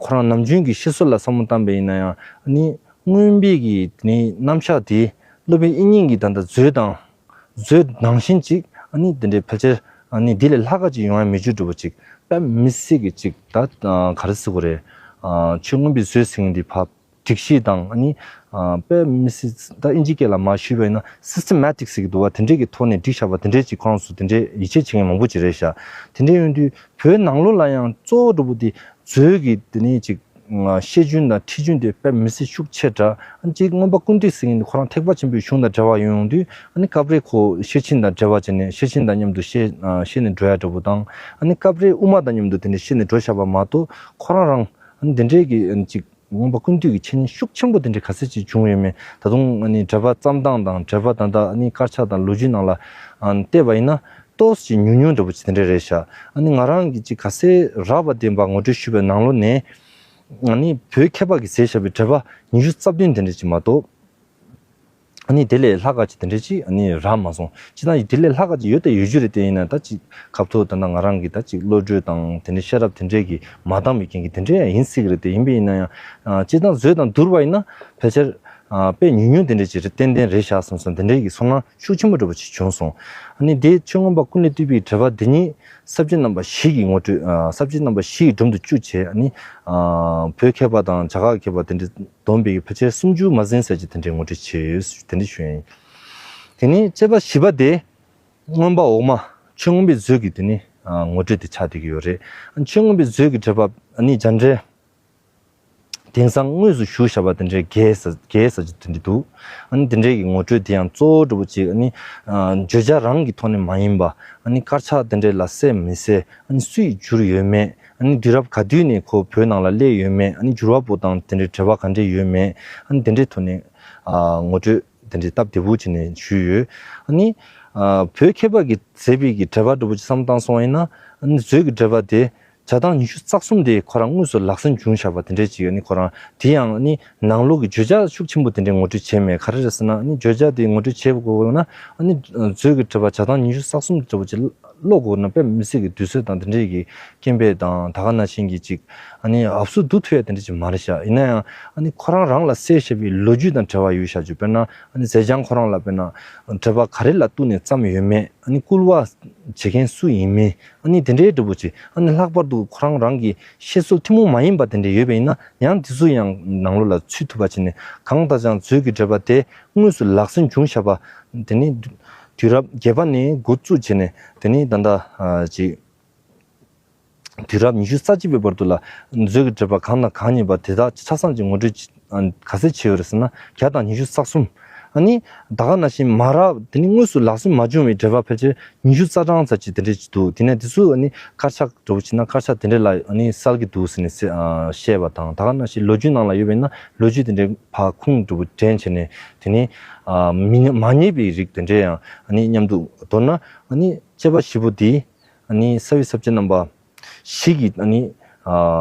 ཁོ་རང་ནམ་རྒྱུན་གྱི་བཤད་སྲོལ་ལ་བསམ་བློ་བཏང་པ་ཡིན་ན་ཡང་ཨ་ནི་མངོན་པའི་གི་དེ་ནི་རྣམ་གཞག་དེ་སློབ་དཔོན་དབྱིག་གཉེན་གྱི་ད་ལྟ་མཛོད་དང་། མཛོད་ནང་བཞིན་ཅིག་ཨ་ནི་དེ་འདྲའི་ཕལ་ཆེར་ཨ་ནི་དེ་ལས་ལྷག་ག་ཅིག་ཡོང་ཡ་མི་འཇུ་འགྲོ་བ་ཅིག་དཔེ་མི་སྲིད་ཀྱི་ཅིག་ད་ག་རེ་ཟེར་དགོས་རེད། ཆོས་མངོན་པའི་མཛོད་ཟེར་མཁན་འདི་ཕབ་སྒྲིག་གཞི་དང་ཨ་ནི་དཔེ་མི་སྲིད་ད་ཨིན་ཇི་སྐད་ལ་མ་ཞུས་པ་ཡིན་ན་སིས་ཊེ་མེ་ཊིག་ཟེར་གྱི་འདུག་བ་དེ་འདྲའི་གི་ཐོག་ནས་སྒྲིག་བཞག་པ་དེ་འདྲའི་ཅིག་ཁོ་རང་ཚོ་དེ་འདྲའི་ཡིད་ཆེས་བྱེད་མཁན་མང་པོ་ཅིག་རེད་ཤག་དེ་འདྲའི་ཡོང་དུས་བོད་ནང་ལོགས་ལ་ཡང་གཙོ་བོ་འདྲ་པོ་དེ་མཛོད་ཀྱི་དེ་ནས་ཅིག་བཤད་རྒྱུན་དང་ཁྲིད་རྒྱུན་དེ་དཔེ་མི་སྲིད་ཤུགས་ཆེ་དྲགས། གཅིག་མངོན་པ་ཀུན་བཏུས་ཟེར་མཁན་དེ་ཁོ་རང་ཐེག་པ་ཆེན་པོའི་གཞུང་དང་འབྲེལ་བ་ཡོང་དུས་ཨ་ནི་སྐབས་རེ་ཁོ་ཤེར་ཕྱིན་དང་འབྲེལ་བ་བྱས་ནས་ཤེར་ཕྱིན་དང་མཉམ་དུ་བཤད་བཤད་ནས་འགྲོ་ཡ་འདྲ་པོ་དང་ཨ་ནི་སྐབས་རེ་དབུ་མ་དང་མཉམ་དུ་དེ་འདྲ་བཤད་ནས་འགྲོ་བཞག་པ་མ་གཏོགས་ཁོ་རང་རང་ཨ་ནི་དེ་འདྲའི་གི་ཨ་ནི་གཅིག་མངོན་པ་ཀུན་བཏུས་ཀྱི་འཆད་ཉན་ཤུགས་ཆེན་པོ་དེ་འདྲ་ག་ཚད་ཅིག་བྱུང་ཡོད་མེད་ད་དུང་ཨ་ནི་འགྲེལ་པ་བརྩམས་སྟངས་དང་འགྲེལ་པ་ད་ལྟ་ཨ་ནི་དཀར་ཆག་དང་ལོ་རྒྱུས་ནང་ལ་ཨ་ནི་བལྟས་པ་ཡིན་ན་ཏོག་ཙམ་ཉུང་ཉུང་འདྲ་པོ་ཅིག་དེ་འདྲ་རེད་ཤག་ཨ་ནི་ང་རང་གི་ཅིག་ག་ཚད་རགས་པ་ལྡན་པ་ངོ་སྤྲོད་ཞུས་པའི་ནང་ལོགས་ནས། ཨ་ནི་བོད་མཁས་པ་གིས་མཛད་བཞག་པའི་འགྲེལ་པ་ཉི་ཤུ་རྩ་བདུན་དེ་འདྲ་ཅིག་མ་གཏོགས། ཨ་ནི་དེ་ལས་ལྷག་ག་ཅིག་དེ་འདྲ་ཅིག་ཨ་ནི་རག་མ་སོང་། ཅི་ལྟར་དེ་ལས་ལྷག་ག་ཅིག་ཡོད་དེ་ཡོད་རྒྱུ་རེད་དེ་ཡིན་ན་ད་ཅིག་སྐབས་ཐོག་ད་ལྟ་ང་རང་གི་ད་ཅིག་བློ་གྲོས་དང་དེ་འདྲའི་ཤེས་རབ་དེ་འདྲས་ཀྱིས་མ་འདང་བའི་རྐྱེན་གྱིས་དེ་འདྲས་ཡང་ཡིན་སྲིད་ཀྱི་རེད་དེ་ཡིན་པས་ཡིན་ན་ཡང་ཅི་ལྟར་མཛོད་དང་བསྡུར་བ་ཡིན་ན་ཕལ་ཆེར་དཔེ་ཉུང་ཉུང་དེ་འདྲས་ཅིག་རེད་ཏན་ཏན་རེད་ཤག་བསམ་སོང་། དེ་འདྲས་ཀྱི་ཚོར་སྣང་ཤུགས་ཆེན་པོ་འདྲ་པོ་ཅིག་བྱུང་སོང་། ཨ་ནི་དེ་ཆོས་མངོན་པ་ཀུན་ལས་བཏུས་པའི་འགྲེལ་པ་འདི་ཉིད་ས་བཅད་རྣམ་པ་བཞི་གི་ངོ་སྤྲོད་ཨ་ས་བཅད་རྣམ་པ་བཞི་ཡི་སྒྲོམ་དུ་བཅུག་བྱས་ཨ་ནི་ཨ་བོད་མཁས་པ་དང་རྒྱ་གར་མཁས་པ་དེ་འདྲ་བསྡོམས་པའི་ཕལ་ཆེར་སུམ་ཅུ་མ་ཟིན་ཙམ་ཅིག་དེ་འདྲའི་ངོ་སྤྲོད་བྱས་ཡོད་དེ་འདྲ་ཞུ་ཡ་ཡིན། དེ་ནས་དཔྱད་པ་བཞི་པ་དེ་མངོན་པ་འོག་མ་ཆོས་མངོན་པའི་མཛོད་ཀྱི་དེ་ནི་ཨ་ངོ་སྤྲོད་དེ་ཆགས་བསྡད་ཀྱི་ཡོད་རེད། ཨ་ཆོས་མངོན་པའི་མཛོད་ཀྱི་འགྲེལ་པ་ཨ་ནི་རྒྱ་འགྲེལ། དེང་སང་དངོས་སུ་བཞུགས་བཞག་པ་དེ་འདྲའི་རྒྱས་ས་རྒྱས་ས་ཅིག་དེ་འདྲ་འདུག་ཨ་ནི་དེ་འདྲའི་གི་ངོ་སྤྲོད་དེ་ཡང་གཙོ་བོ་འདྲ་པོ་ཅིག་ཨ་ནི་ཨ་བརྗོད་བྱ་རང་གི་ཐོག་ནས་མ་ཡིན་པ་ཨ་ནི་དཀར་ཆག་དེ་འདྲའི་ལ་གསལ་མི་གསལ་ཨ་ནི་སུས་བསྒྱུར་ཡོད་མེད་ཨ་ནི་དུས་རབས་ག་དུས་ནས་ཁོ་བོད་ནང་ལ་སླེབས་ཡོད་མེད་ཨ་ནི་བསྒྱུར་བ་པོ་དང་དེ་འདྲའི་འབྲེལ་བ་ག་འདྲས་ཡོད་མེད་ཨ་ནི་དེ་འདྲའི་ཐོག་ནས་ཨ་ངོ་སྤྲོད་དེ་འདྲའི་སྟབས་བདེ་པོ་བྱས་ནས་ཞུས་ཡོད། ཨ་ནི་ཨ་བོད་མཁས་པ་གིས་མཛད་པའི་གི་འགྲེལ་པ་འདྲ་པོ་ཅིག་བསམ་བཏང་སོང་བ་ཡིན་ན་ཨ་ནི་མཛོད་ཀྱི་འགྲེལ་པ་དེ། བྱ་བཏང་ཉི་ཤུ་རྩ་གསུམ་དེ་ཁོ་རང་དངོས་སུ་ལག་སོན་བྱུང་བཞག་པ་དེ་འདྲས་ཅིག་ཨ་ནི་ཁོ་རང་དེ་ཡང་ཨ་ནི་ནང་ལོགས་ཀྱི་བརྗོད་བྱ་ཤུགས་ཆེན་པོ་དེ་འདྲས་ངོ་སྤྲོད་བྱས་མེད། ག་རེ་རེད་ཟེར་ན་ཨ་ནི་བརྗོད་བྱ་དེ་ངོ་སྤྲོད་བྱེད་དགོས་ན་ཨ་ནི་མཛོད་ཀྱི་འགྲེལ་པ་བྱ་བཏང་ཉི་ཤུ་རྩ་གསུམ་དེ་འདྲ་པོ་ཅིག་ཀློག་དགོས་ན་དཔེ་མི་སྲིད་ཀྱི་དུས་ཚོད་དང་དེ་འདྲས་ཀྱི་རྐྱེན་པས་དང་ད་ག་ནང་བཞིན་གྱི་ཅིག་ཨ་ནི་ཨབ་སུ་བསྡུ་ཐུབ་ཡ་དེ་འདྲས་ཅིག་མ་རེད་ཤག་ཡིན་ན་ཡང་ཨ་ནི་ཁོ་རང་རང་ལ་གསལ་བཤད་པའི་ལོ་རྒྱུས་དང་འབྲེལ་བ་ཡོད་ཤག་ཅིག་དཔེར་ན་ཨ་ནི་ཟས་བྱང་ཁོ་རང་ལ་དཔེར་ན་འགྲེལ་པ་ག་རེ་ལ་གཏུགས་ནས་བརྩམས་ཡོད་མེད། ཨ་ནི་བསྐུལ་བ་བྱེད་མཁན་སུ་ཡིན་མིན། ཨ་ནི་དེ་འདྲའི་འདྲ་པོ་ཅིག་ཨ་ནི་ལྷག་པར་དུ་ཁོ་རང་རང་གི་བཤད་སྲོལ་ཐུན་མོང་མ་ཡིན་པ་དེ་འདྲ་ཡོད་པ་ཡིན་ན་ཡང་དེ་ཚོ་ཡང་ནང་ལོགས་ལ་ཚུད་ཐུབ་པ་བྱས་ནས་གང་ལྟར་ཀྱང་མཛོད་ཀྱི་འགྲེལ་པ་དེ་དངོས་སུ་ལག་སོན་བྱུང་བཞག་པ་དེ་ནི་དུས་རབས་བརྒྱད་པ་ནས་འགོ་བཙུགས་བྱས་ནས་དེ་ནི་ད་ལྟ་ཨ་ཅིག་དུས་རབས་ཉི་ཤུ་རྩ་གཅིག་པའི་བར་དུ་ལ་མཛོད་ཀྱི་འགྲེལ་པ་གང་དང་གང་ཡིན་པ་དེ་དག་ཆ་ཚང་ཅིག་ངོ་སྤྲོད་ཅི་ཨ་ག་ཚད་བྱས་ཡོད་རེད་ཟེར་ན་བརྒྱ་དང་ཉི་ཤུ་རྩ་གསུམ་ ཨ་ནི་ད་ག་ནང་བཞིན་མ་རབས་དེ་ནི་དངོས་སུ་ལག་སོན་མ་བྱུང་བའི་འགྲེལ་པ་ཕལ་ཆེར་ཉི་ཤུ་རྩ་གྲངས་ཙམ་ཅིག་དེ་འདྲས་ཅིག་འདུག་དེ་ནས་དེ་ཚོ་ཨ་ནི་དཀར་ཆག་འདྲ་བོ་བྱས་ན་དཀར་ཆག་དེ་འདྲས་ལ་ཨ་ནི་གསལ་གྱི་འདུག་ཟེར་ནས་བཤད་པ་དང་། ད་ག་ནང་བཞིན་ལོ་རྒྱུས་ནང་ལ་ཡོད་པས་ན་ལོ་རྒྱུས་དེ་འདྲས་ཕར་ཁུངས་འདྲ་བོ་འདྲེན་བྱས་ནས་དེ་ནི་ཨ་མི་མ་རྙེད་པའི་རིགས་དེ་འདྲས་ཡང་ཨ་ནི་མཉམ་དུ། མདོར་ན་ཨ་ནི་དཔྱད་པ་བཞི་པོ་དེ་ཨ་ནི་རྩ་བའི་ས་བཅད་རྣམ་པ་བཞི་གི་ཨ་ནི་ཨ་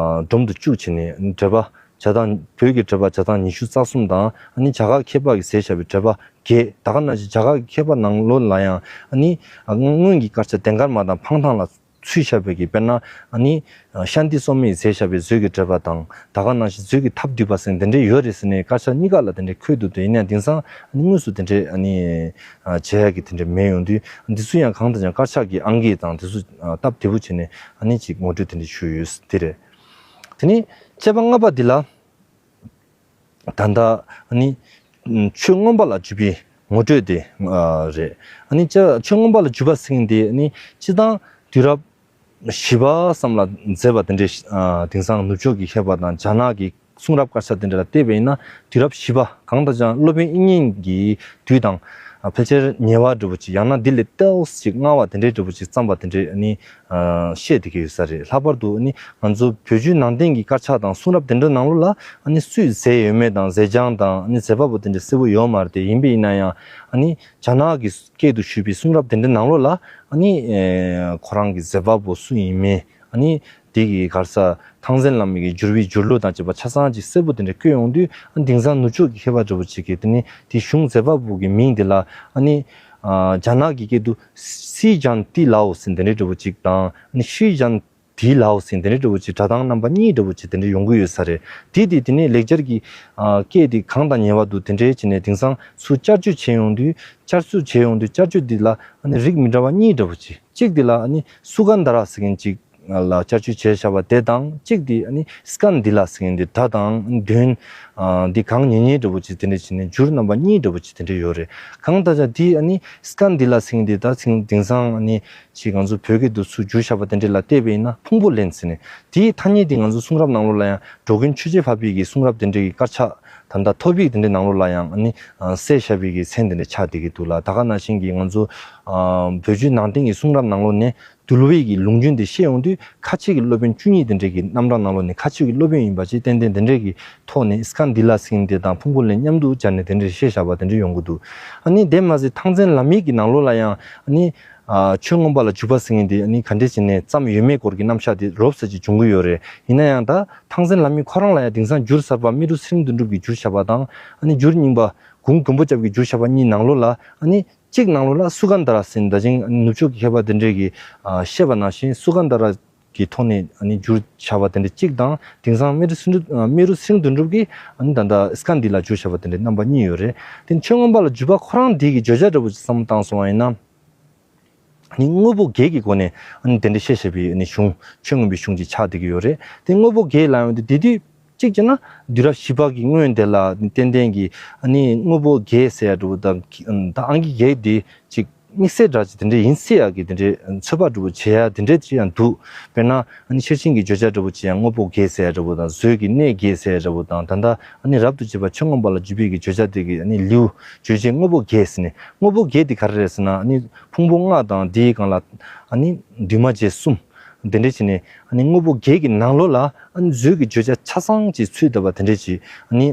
སྒྲོམ་དུ་བཅུག་བྱས་ནས་འགྲེལ་པ་བྱ་སྟངས། བོད་ཀྱི་འགྲེལ་པ་བྱ་སྟངས་ཉི་ཤུ་རྩ་གསུམ་དང་། ཨ་ནི་རྒྱ་གར་མཁས་པ་གིས་མཛད་བཞག་པའི་འགྲེལ་པ་བརྒྱད། ད་ག་ནང་བཞིན་རྒྱ་གར་གྱི་མཁས་པ་ནང་ལོགས་ལ་ཡང་ཨ་ནི་ཨ་སྔོན་གྱི་དཀར་ཆག་དན་དཀར་མ་དང་འཕང་ཐང་ལ་ཚུད་བཞག་པའི་གི། དཔེར་ན་ཨ་ནི་ཨ་ཤཱནྟི་སོ་མ་ཡིས་མཛད་བཞག་པའི་མཛོད་ཀྱི་འགྲེལ་པ་དང་། ད་ག་ནང་བཞིན་མཛོད་ཀྱི་ཐབས་བསྡུས་པ་ཟེར་དེ་འདྲས་ཡོད་རེད་ཟེར་ནས་དཀར་ཆག་གཉིས་ཀ་ལ་དེ་འདྲས་འཁོད་འདུག་དེ་ཡིན་ན་དེང་སང་ཨ་ནི་དངོས་སུ་དེ་འདྲས་ཨ་ནི་ཨ་བྱེད་ཡག་གི་དེ་འདྲས་མེད་ཡོང་དུས། འདི་ཚོ་ཡང་གང་ལྟར་ཀྱང་དཀར་ཆག་གི་ཨང་ཀི་དང་དེ་ཚོ་ཨ་སྟབས་བདེ་པོ་བྱས་ནས་ཨ་ནི་ཅིག་ངོ་སྤྲོད་དེ་འདྲས་ཞུས་ཡོད། དེ་རེད། དེ་ནས་དཔྱད་པ་ལྔ་པ་འདི་ལ་ད་ལྟ་ཨ་ནི་ཆོས་མངོན་པ་ལ་འཇུག་པའི་ངོ་སྤྲོད་དེ་ཨ་རེད། ཨ་ནི་ཆོས་མངོན་པ་ལ་འཇུག་པ་ཟེར་མཁན་དེ་ཨ་ནི་སྤྱིར་བཏང་དུས་རབས་བཞི་པ་ཙམ་ལ་མཛད་པ་དེ་འདྲས། ཨ་དེང་སང་ནུབ་ཕྱོགས་ཀྱི་མཁས་པ་དང་རྒྱ་ནག་གི་གསུང་རབ་དཀར་ཆག་དེ་འདྲ་ལ་བལྟས་པ་ཡིན་ན་དུས་རབས་བཞི་པ། གང་ལྟར་ཀྱང་སློབ་དཔོན་དབྱིག་གཉེན་གྱི་དུས་དང་ཨ་ཕལ་ཆེར་ཉེ་བ་འདྲ་བོ་ཅིག་ཡང་ན་འདི་ལས་ཏོག་ཙམ་ཅིག་སྔ་བ་དེ་འདྲའི་འདྲ་བོ་ཅིག་བརྩམས་པ་དེ་འདྲའི་ཨ་ནི་ཨ་བཤད་བསྡད་ཀྱི་ཡོད་ས་རེད། ལྷག་པར་དུ་ཨ་ནི་ང་ཚོ་བོད་བརྒྱུད་ནང་བསྟན་གྱི་དཀར་ཆག་དང་གསུང་རབ་དེ་འདྲ་ནང་ལོགས་ལ་ཨ་ནི་སུས་མཛད་ཡོད་མེད་དང་མཛད་བྱང་དང་ཨ་ནི་མཛད་པ་པོ་དེ་འདྲ་གསལ་པོ་ཡོད་མ་རེད་དེ། ཡིན་པ་ཡིན་ན་ཡང་ཨ་ནི་རྒྱ་ནག་གི་སྐད་དུ་ཞུས་པའི་གསུང་རབ་དེ་འདྲ་ནང་ལོགས་ལ་ཨ་ནི་ཨེ་ཁོ་རང་གི་མཛད་པ་པོ་སུ་ཡིན་མིན། ཨ་ནི་དེ་གི་ག་རེ་ཟེར། ཐང་ཆེན་བླ་མའི་གི་བསྒྱུར་བའི་བསྒྱུར་ལུགས་དང་བཅས་པ་ཆ་ཚང་ཅིག་གསལ་པོ་དེ་འདྲ་བཀོད་ཡོང་དུས། ཨ་ནི་དེང་སང་ནུབ་ཕྱོགས་ཀྱི་མཁས་པ་འདྲ་བོ་ཅིག་གིས་དེ་ནི་དེ་གཞུང་མཛད་པ་པོ་གི་མིང་དེ་ལ་ཨ་ནི་ཨ་རྒྱ་ནག་གི་སྐད་དུ་སི་ཇང་ཏི་ལའོ་ཟེར་དེ་འདྲ་འདྲ་བོ་ཅིག་དང་། ཨ་ནི་ཤི་ཇང་ཏི་ལའོ་ཟེར་དེ་འདྲ་འདྲ་བོ་ཅིག་སྒྲ་གདངས་རྣམ་པ་གཉིས་འདྲ་བོ་ཅིག་དེ་འདྲ་ཡོང་གི་ཡོད་ས་རེད། དེ་དེ་དེ་ནི་ལེགས་སྦྱར་གྱི་ཨ་སྐད་དེ་གང་དང་ཉེ་བ་འདུག་དེ་འདྲའི་བྱས་ནས་དེང་སང་ཚུར་བསྐྱར་བཅོས་བྱས་ཡོང་དུས། བསྐྱར་བཅོས་བྱས་ཡོང་དུས་བསྐྱར་བཅོས་འདི་ལ་ཨ་ནི་རིགས་མི་འདྲ་བ་གཉིས་འདྲ་བོ་ཅིག་གཅིག་འདི་ལ་ཨ་ནི་སུ་གན་དྷ་ར་ཟེར་མཁན་ཅིག་ལ་བསྐྱར་བཅོས་བྱས་བཞག་པ་དེ་དང་། གཅིག་འདི་ཨ་ནི་སི་ཀན་དྷི་ལ་ཟེར་མཁན་འདི། སྒྲ་དང་དོན་ཨ་འདི་གང་ཉེ་ཉེ་འདྲ་བོ་ཅིག་དེ་འདྲ་བྱས་ནས་འགྱུར་རྣམ་པ་གཉིས་འདྲ་བོ་ཅིག་དེ་འདྲ་ཡོད་རེད། གང་ལྟར་ཀྱང་འདི་ཨ་ནི་སི་ཀན་དྷི་ལ་ཟེར་མཁན་འདི་ད་དེང་དེང་སང་ཨ་ནི་ཅིག་ང་ཚོ་བོད་སྐད་དུ་ཚུར་བསྒྱུར་བཞག་པ་དེ་འདྲ་ལ་བལྟས་པ་ཡིན་ན་ཕུང་པོ་ལེན་ཟེར་ནས། དེའི་ཐ་སྙད་འདི་ང་ཚོ་གསུང་རབ་ནང་ལོགས་ལ་ཡང་འགྲོ་མགོན་ཆོས་རྗེ་འཕགས་པའི་གི་གསུང་རབ་དེ་འདྲ་གི་དཀར་ཆག་ད་ལྟ་ཐོ་ཕིག་དེ་འདྲའི་ནང་ལོགས་ལ་ཡང་ཨ་ནི་ཨ་གསལ་བཞག་པའི་གི་མཚན་དེ་འདྲ་ཆགས་བསྡད་ཀྱི་འདུག་ལ། ད་ག་ནང་བཞིན་གྱི་ང་ཚོ་ཨ་བོད་བརྒྱུད་ནང་བསྟན་གྱི་གསུང་རབ་ནང་ལོགས་ནས་འདུལ་བའི་གི་ལུང་རྒྱུན་དེ་བཤད་ཡོང་དུས། ཁ་ཆེ་གི་སློབ་དཔོན་བཅུ་གཉིས་དེ་འདྲའི་གི་རྣམ་གྲངས་ནང་ལོགས་ནས་ཁ་ཆེ་གི་སློབ་དཔོན་ཡིན་པ་ཅིག་ཏན་ཏན་དེ་འདྲའི་གི་ཐོག་ནས་སི་ཀན་དྷི་ལ་ཟེར་མཁན་དེ་དང་ཕུང་པོ་ལེན་མཉམ་དུ་སྦྱར་ནས་དེ་འདྲའི་བཤད་བཞག་པ་དེ་འདྲ་ཡོང་གི་འདུག་ཨ་ནི་དེ་མ་ཟད་ཐང་ཆེན་བླ་མའི་གི་ནང་ལོགས་ལ་ཡང་ཨ་ནི་ཨ་ཆོས་མངོན་པ་ལ་འཇུག་པ་ཟེར་མཁན་དེ་ཨ་ནི་ག་འདྲས་བྱས་ནས་བརྩམས་ཡོད་མེད་སྐོར་གྱི་རྣམ་གཞག་དེ་རོབ་ཙམ་ཅིག་འབྱུང་གི་ཡོད་རེད། ཡིན་ན་ཡང་ད་ཐང་ཆེན་བླ་མའི་ཁོ་རང་ལ་ཡང་དེང་སང་བསྒྱུར་གསར་པ་རྨེ་རུ་ཚེ་རིང་དོན་གྲུབ་ཀྱིས་བསྒྱུར་བཞག་པ་དང་། ཨ་ནི་བསྒྱུར་རྙིང་པ་གུང་མགོན་པོ་སྐྱབས་ཀྱིས་བསྒྱུར་བཞག་པ་གཉིས་ནང་ལོགས་ལ་ཨ་ནི་གཅིག་ནང་ལོགས་ལ་སུ་གན་དྷ་ར་ཟེར་ནས་ད་ཅིང་ནུབ་ཕྱོགས་ཀྱི་མཁས་པ་དེ་འདྲས་ཀྱིས་ཨ་བཤད་པ་ནང་བཞིན་སུ་གན་དྷ་ར་གི་ཐོག་ནས་ཨ་ནི་བསྒྱུར་བཞག་པ་དེ་འདྲ་གཅིག་དང་། དེང་སང་རྨེ་རུ་ཚེ་རིང་དོན་རྨེ་རུ་ཚེ་རིང་དོན་གྲུབ་ཀྱིས་ཨ་ནི་ད་ལྟ་སི་ཀན་དྷི་ལ་བསྒྱུར་བཞག་པ་དེ་འདྲའི་རྣམ་པ་གཉིས་ཡོད་རེད། དེ་ཆོས་མངོན་པ་ལ་འཇུག་པ་ཁོ་རང་འདི་གི་བརྗོད་བྱ་འདྲ་བོ་ཅིག་བསམ་བློ་བཏང་སོང་བ་ཡིན་ན། ནི་དངོས་པོ་བརྒྱད་ཀྱི་སྒོ་ནས་ཨ་ནི་དེ་འདྲ་བཤད་བཞག་པའི་ཨ་ནི་གཞུང་། ཆོས་མངོན་པའི་གཞུང་ཅིག་ཆགས་བསྡད་ཀྱི་ཡོད་རེད། དེ་དངོས་པོ་བརྒྱད་ལབ་ཡོང་དུས་དེ་དུས་གཅིག་བྱས་ན་དུས་རབས་བཞི་པ་གི་སྔོན་དེ་ལ་ཏན་ཏན་གྱི་ཨ་ནི་དངོས་པོ་བརྒྱད་ཟེར་ཡ་འདྲ་བོ་དང་། ད་ཨང་ཀི་བརྒྱད་དེ་ཅིག་དམིགས་བསལ་འདྲ་ཅིག་དེ་འདྲ་ཡིན་སྲིད་ཡ་གི་དེ་འདྲའི་ཚོད་དཔག་འདྲ་བོ་བྱེད་ཡ་དེ་འདྲ་ཅིག་ཡང་འདུག་དཔེར་ན་ཨ་ནི་ཤེར་ཕྱིན་གྱི་བརྗོད་བྱ་འདྲ་བོ་ཅིག་ཡང་དངོས་པོ་བརྒྱད་ཟེར་ཡ་འདྲ་བོ་དང་། བཟོད་ཀྱི་གནས་བརྒྱད་ཟེར་ཡ་འདྲ་བོ་དང་། ད་ལྟ་ཨ་ནི་རབ་ཏུ་བྱེད་པ་ཆོས་མངོན་པ་ལ་འཇུག་པའི་གི་བརྗོད་བྱ་དེ་གི་ཨ་ནི་ལེའུ་བརྗོད་བྱེད་དངོས་པོ་བརྒྱད་ཟེར་ནས། དངོས་པོ་བརྒྱད་དེ་ག་རེ་རེད་ཟེར་ན། ཨ་ནི་ཕུང་པོ་ལྔ་དང་དེའི་སྒང་ལ་ཨ་ནི་འདུས་མ་བྱས་གསུམ། དེ་འདྲ་བྱས་ནས་ཨ་ནི་དངོས་པོ་བརྒྱད་ཀྱི་ནང་ལོགས་ལ་ཨ་ནི་བཟོད་ཀྱི་བརྗོད་བྱ་ཆ་ཚང་ཅིག་ཚུད་བསྡད་པ་དེ་འདྲ་ཅིག་ཨ་ནི་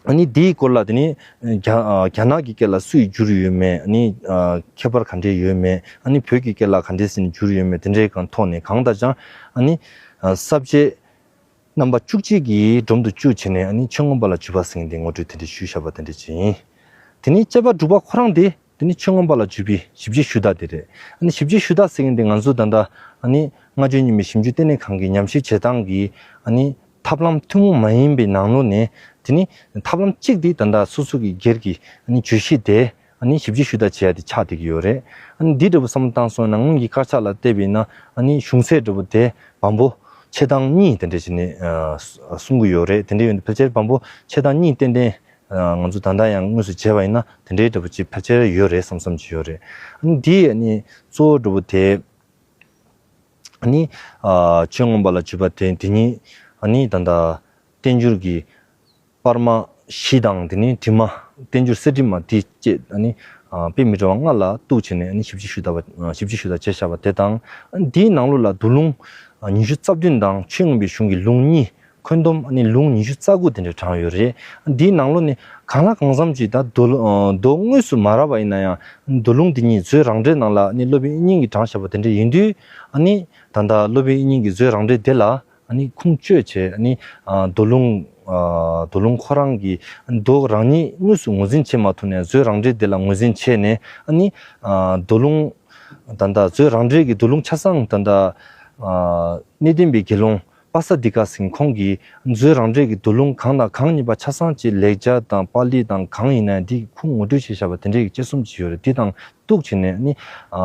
ཨ་ནི་དེའི་སྐོར་ལ་དེ་ནི་རྒྱ་རྒྱ་ནག་གི་སྐད་ལ་སུས་བསྒྱུར་ཡོད་མེད། ཨ་ནི་ཁྱད་པར་ག་འདྲས་ཡོད་མེད། ཨ་ནི་བོད་ཀྱི་སྐད་ལ་ག་འདྲས་ཟེར་ནས་བསྒྱུར་ཡོད་མེད། དེ་འདྲའི་སྒང་ཐོག་ནས་གང་ལྟར་ཀྱང་ཨ་ནི་ས་བཅད་རྣམ་པ་བཅུ་གཅིག་གི་སྒྲོམ་དུ་བཅུག་བྱས་ནས་ཨ་ནི་ཆོས་མངོན་པ་ལ་འཇུག་པ་ཟེར་མཁན་དེ་ངོ་སྤྲོད་དེ་འདྲ་ཞུས་བཞག་པ་དེ་འདྲ་ཅིག་ཡིན། དེ་ནི་དཔྱད་པ་དྲུག་པ་ཁོ་རང་དེ་དེ་ནི་ཆོས་མངོན་པ་ལ་འཇུག་པའི་ཞིབ་དཔྱད་ཞུ་དག་དེ་རེད། ཨ་ནི་ཞིབ་དཔྱད་ཞུ་དག་ཟེར་མཁན་དེ་ང་ཚོ་ད་ལྟ་ཨ་ནི་སྔ་བརྗོད་རྙིང་མའི་ཞིབ་འཇུག་ལྟེ་གནས་ཁང་གི་ཉམས་ཞིབ་བྱེད་སྟངས་ཀྱི་ཨ་ནི་ཐབས་ལམ་ཐུན་མོང་མ་ཡིན་པའི་ནང་ལོགས་ནས། དེ་ནི་ཐབས་ལམ་གཅིག་དེ་ད་ལྟ་སོ་སོ་གི་སྒེར་གྱི་ཨ་ནི་བརྗོད་གཞི་དེ་ཨ་ནི་ཞིབ་དཔྱད་ཞུ་དག་བྱེད་ཡ་དེ་ཆགས་བསྡད་ཀྱི་ཡོད་རེད། ཨ་ནི་འདི་འདྲ་བོ་བསམ་བློ་བཏང་སོང་ན་སྔོན་གྱི་དཀར་ཆག་ལ་བལྟས་པས་ན་ཨ་ནི་གཞུང་ཚད་འདྲ་བོ་དེ་བམ་པོ་ཕྱེད་དང་གཉིས་དེ་འདྲ་བྱས་ནས་ཨ་གསུང་གི་ཡོད་རེད། དེ་འདྲ་ཡོད་དུས་ཕལ་ཆེར་བམ་པོ་ཕྱེད་དང་གཉིས་ཏན་ཏན་ཨ་ང་ཚོ་ད་ལྟ་ཡང་དངོས་སུ་བྱས་པ་ཡིན་ན་དེ་འདྲའི་འདྲ་བོ་ཅིག་ཕལ་ཆེར་ཡོད་རེད་བསམ་བསམ་ཅིག་ཡོད་རེད། ཨ་ནི་འདི་ཨ་ནི་གཙོ་བོ་འདྲ་བོ་དེ་ཨ་ནི་ཨ་ཆོས་མངོན་པ་ལ་འཇུག་པ་དེ་དེ་ཉིད་ཨ་ནི་ད་ལྟ་བསྟན་འགྱུར་གྱི་པར་མ་ གཞི་དང་དེ་ནས་དྲི་མ་བསྟན་འགྱུར་གསེར་དྲི་མ་དེ་བཅས་ཨ་ནི་དཔེ་མི་སྲིད་པ་ལྔ་ལ་གཏུགས་བྱས་ནས་ཨ་ནི་ཞིབ་འཇུག་ཞུ་ད་པ་ཞིབ་འཇུག་ཞུ་ད་བྱས་བཞག་པ་དེ་དང་། ཨ་ནི་དེའི་ནང་ལོགས་ལ་མདོ་ལུང་ཉི་ཤུ་རྩ་བདུན་དང་ཆོས་མངོན་པའི་གཞུང་གི་ལུང་གཉིས། འཁོན་སྡོམ་ཨ་ནི་ལུང་ཉི་ཤུ་རྩ་དགུ་དེ་འདྲ་དྲངས་ཡོད་རེད། འདིའི་ནང་ལོགས་ནས་གང་ལ་གང་འཚམ་ཅིག་ད་མདོ་ལུ་ཨ་མདོ་དངོས་སུ་མ་རག་པ་ཡིན་ན་ཡང་མདོ་ལུང་འདི་ཉིད་མཛོད་རང་འགྲེལ་ནང་ལ་ཨ་ནི་སློབ་དཔོན་དབྱིག་གཉེན་གྱིས་དྲངས་བཞག་པ་དེ་འདྲ་ཡིན་དུས། ཨ་ནི་ད་ལྟ་སློབ་དཔོན་དབྱིག་གཉེན་གྱིས་མཛོད་རང་འགྲེལ་དེ་ལ་ཨ་ནི་ཁུངས་བཅོལ་བྱས། ཨ་ནི་ཨ་མདོ་ལུང་ཨ་མདོ་ལུང་ཁོ་རང་གིས་མདོ་རང་ཉིད་དངོས་སུ་ངོས་འཛིན་བྱེད་མ་ཐུབ་ནས་མཛོད་རང་འགྲེལ་དེ་ལ་ངོས་འཛིན་བྱས་ནས། ཨ་ནི་ཨ་མདོ་ལུང་ད་ལྟ་མཛོད་རང་འགྲེལ་གྱི་མདོ་ལུང་ཆ་ཚང་ད་ལྟ་ཨ་གནས་བརྟན་པའི་དགེ་སློང་པ་ས་དི་ཀ་ཟེར་མཁན་ཁོང་གིས་མཛོད་རང་འགྲེལ་གྱི་མདོ་ལུང་གང་དང་གང་ཡིན་པ་ཆ་ཚང་གཅིག་ལེགས་སྦྱར་དང་པཱ་ལི་དང་གང་ཡིན་ན་ཡང་འདི་ཁུངས་ངོ་སྤྲོད་བྱས་བཞག་པ་དེ་འདྲའི་དཔྱད་རྩོམ་ཅིག་ཡོད་རེད། འདི་དང་གཏུགས་བྱས་ནས་ནི་ཨ་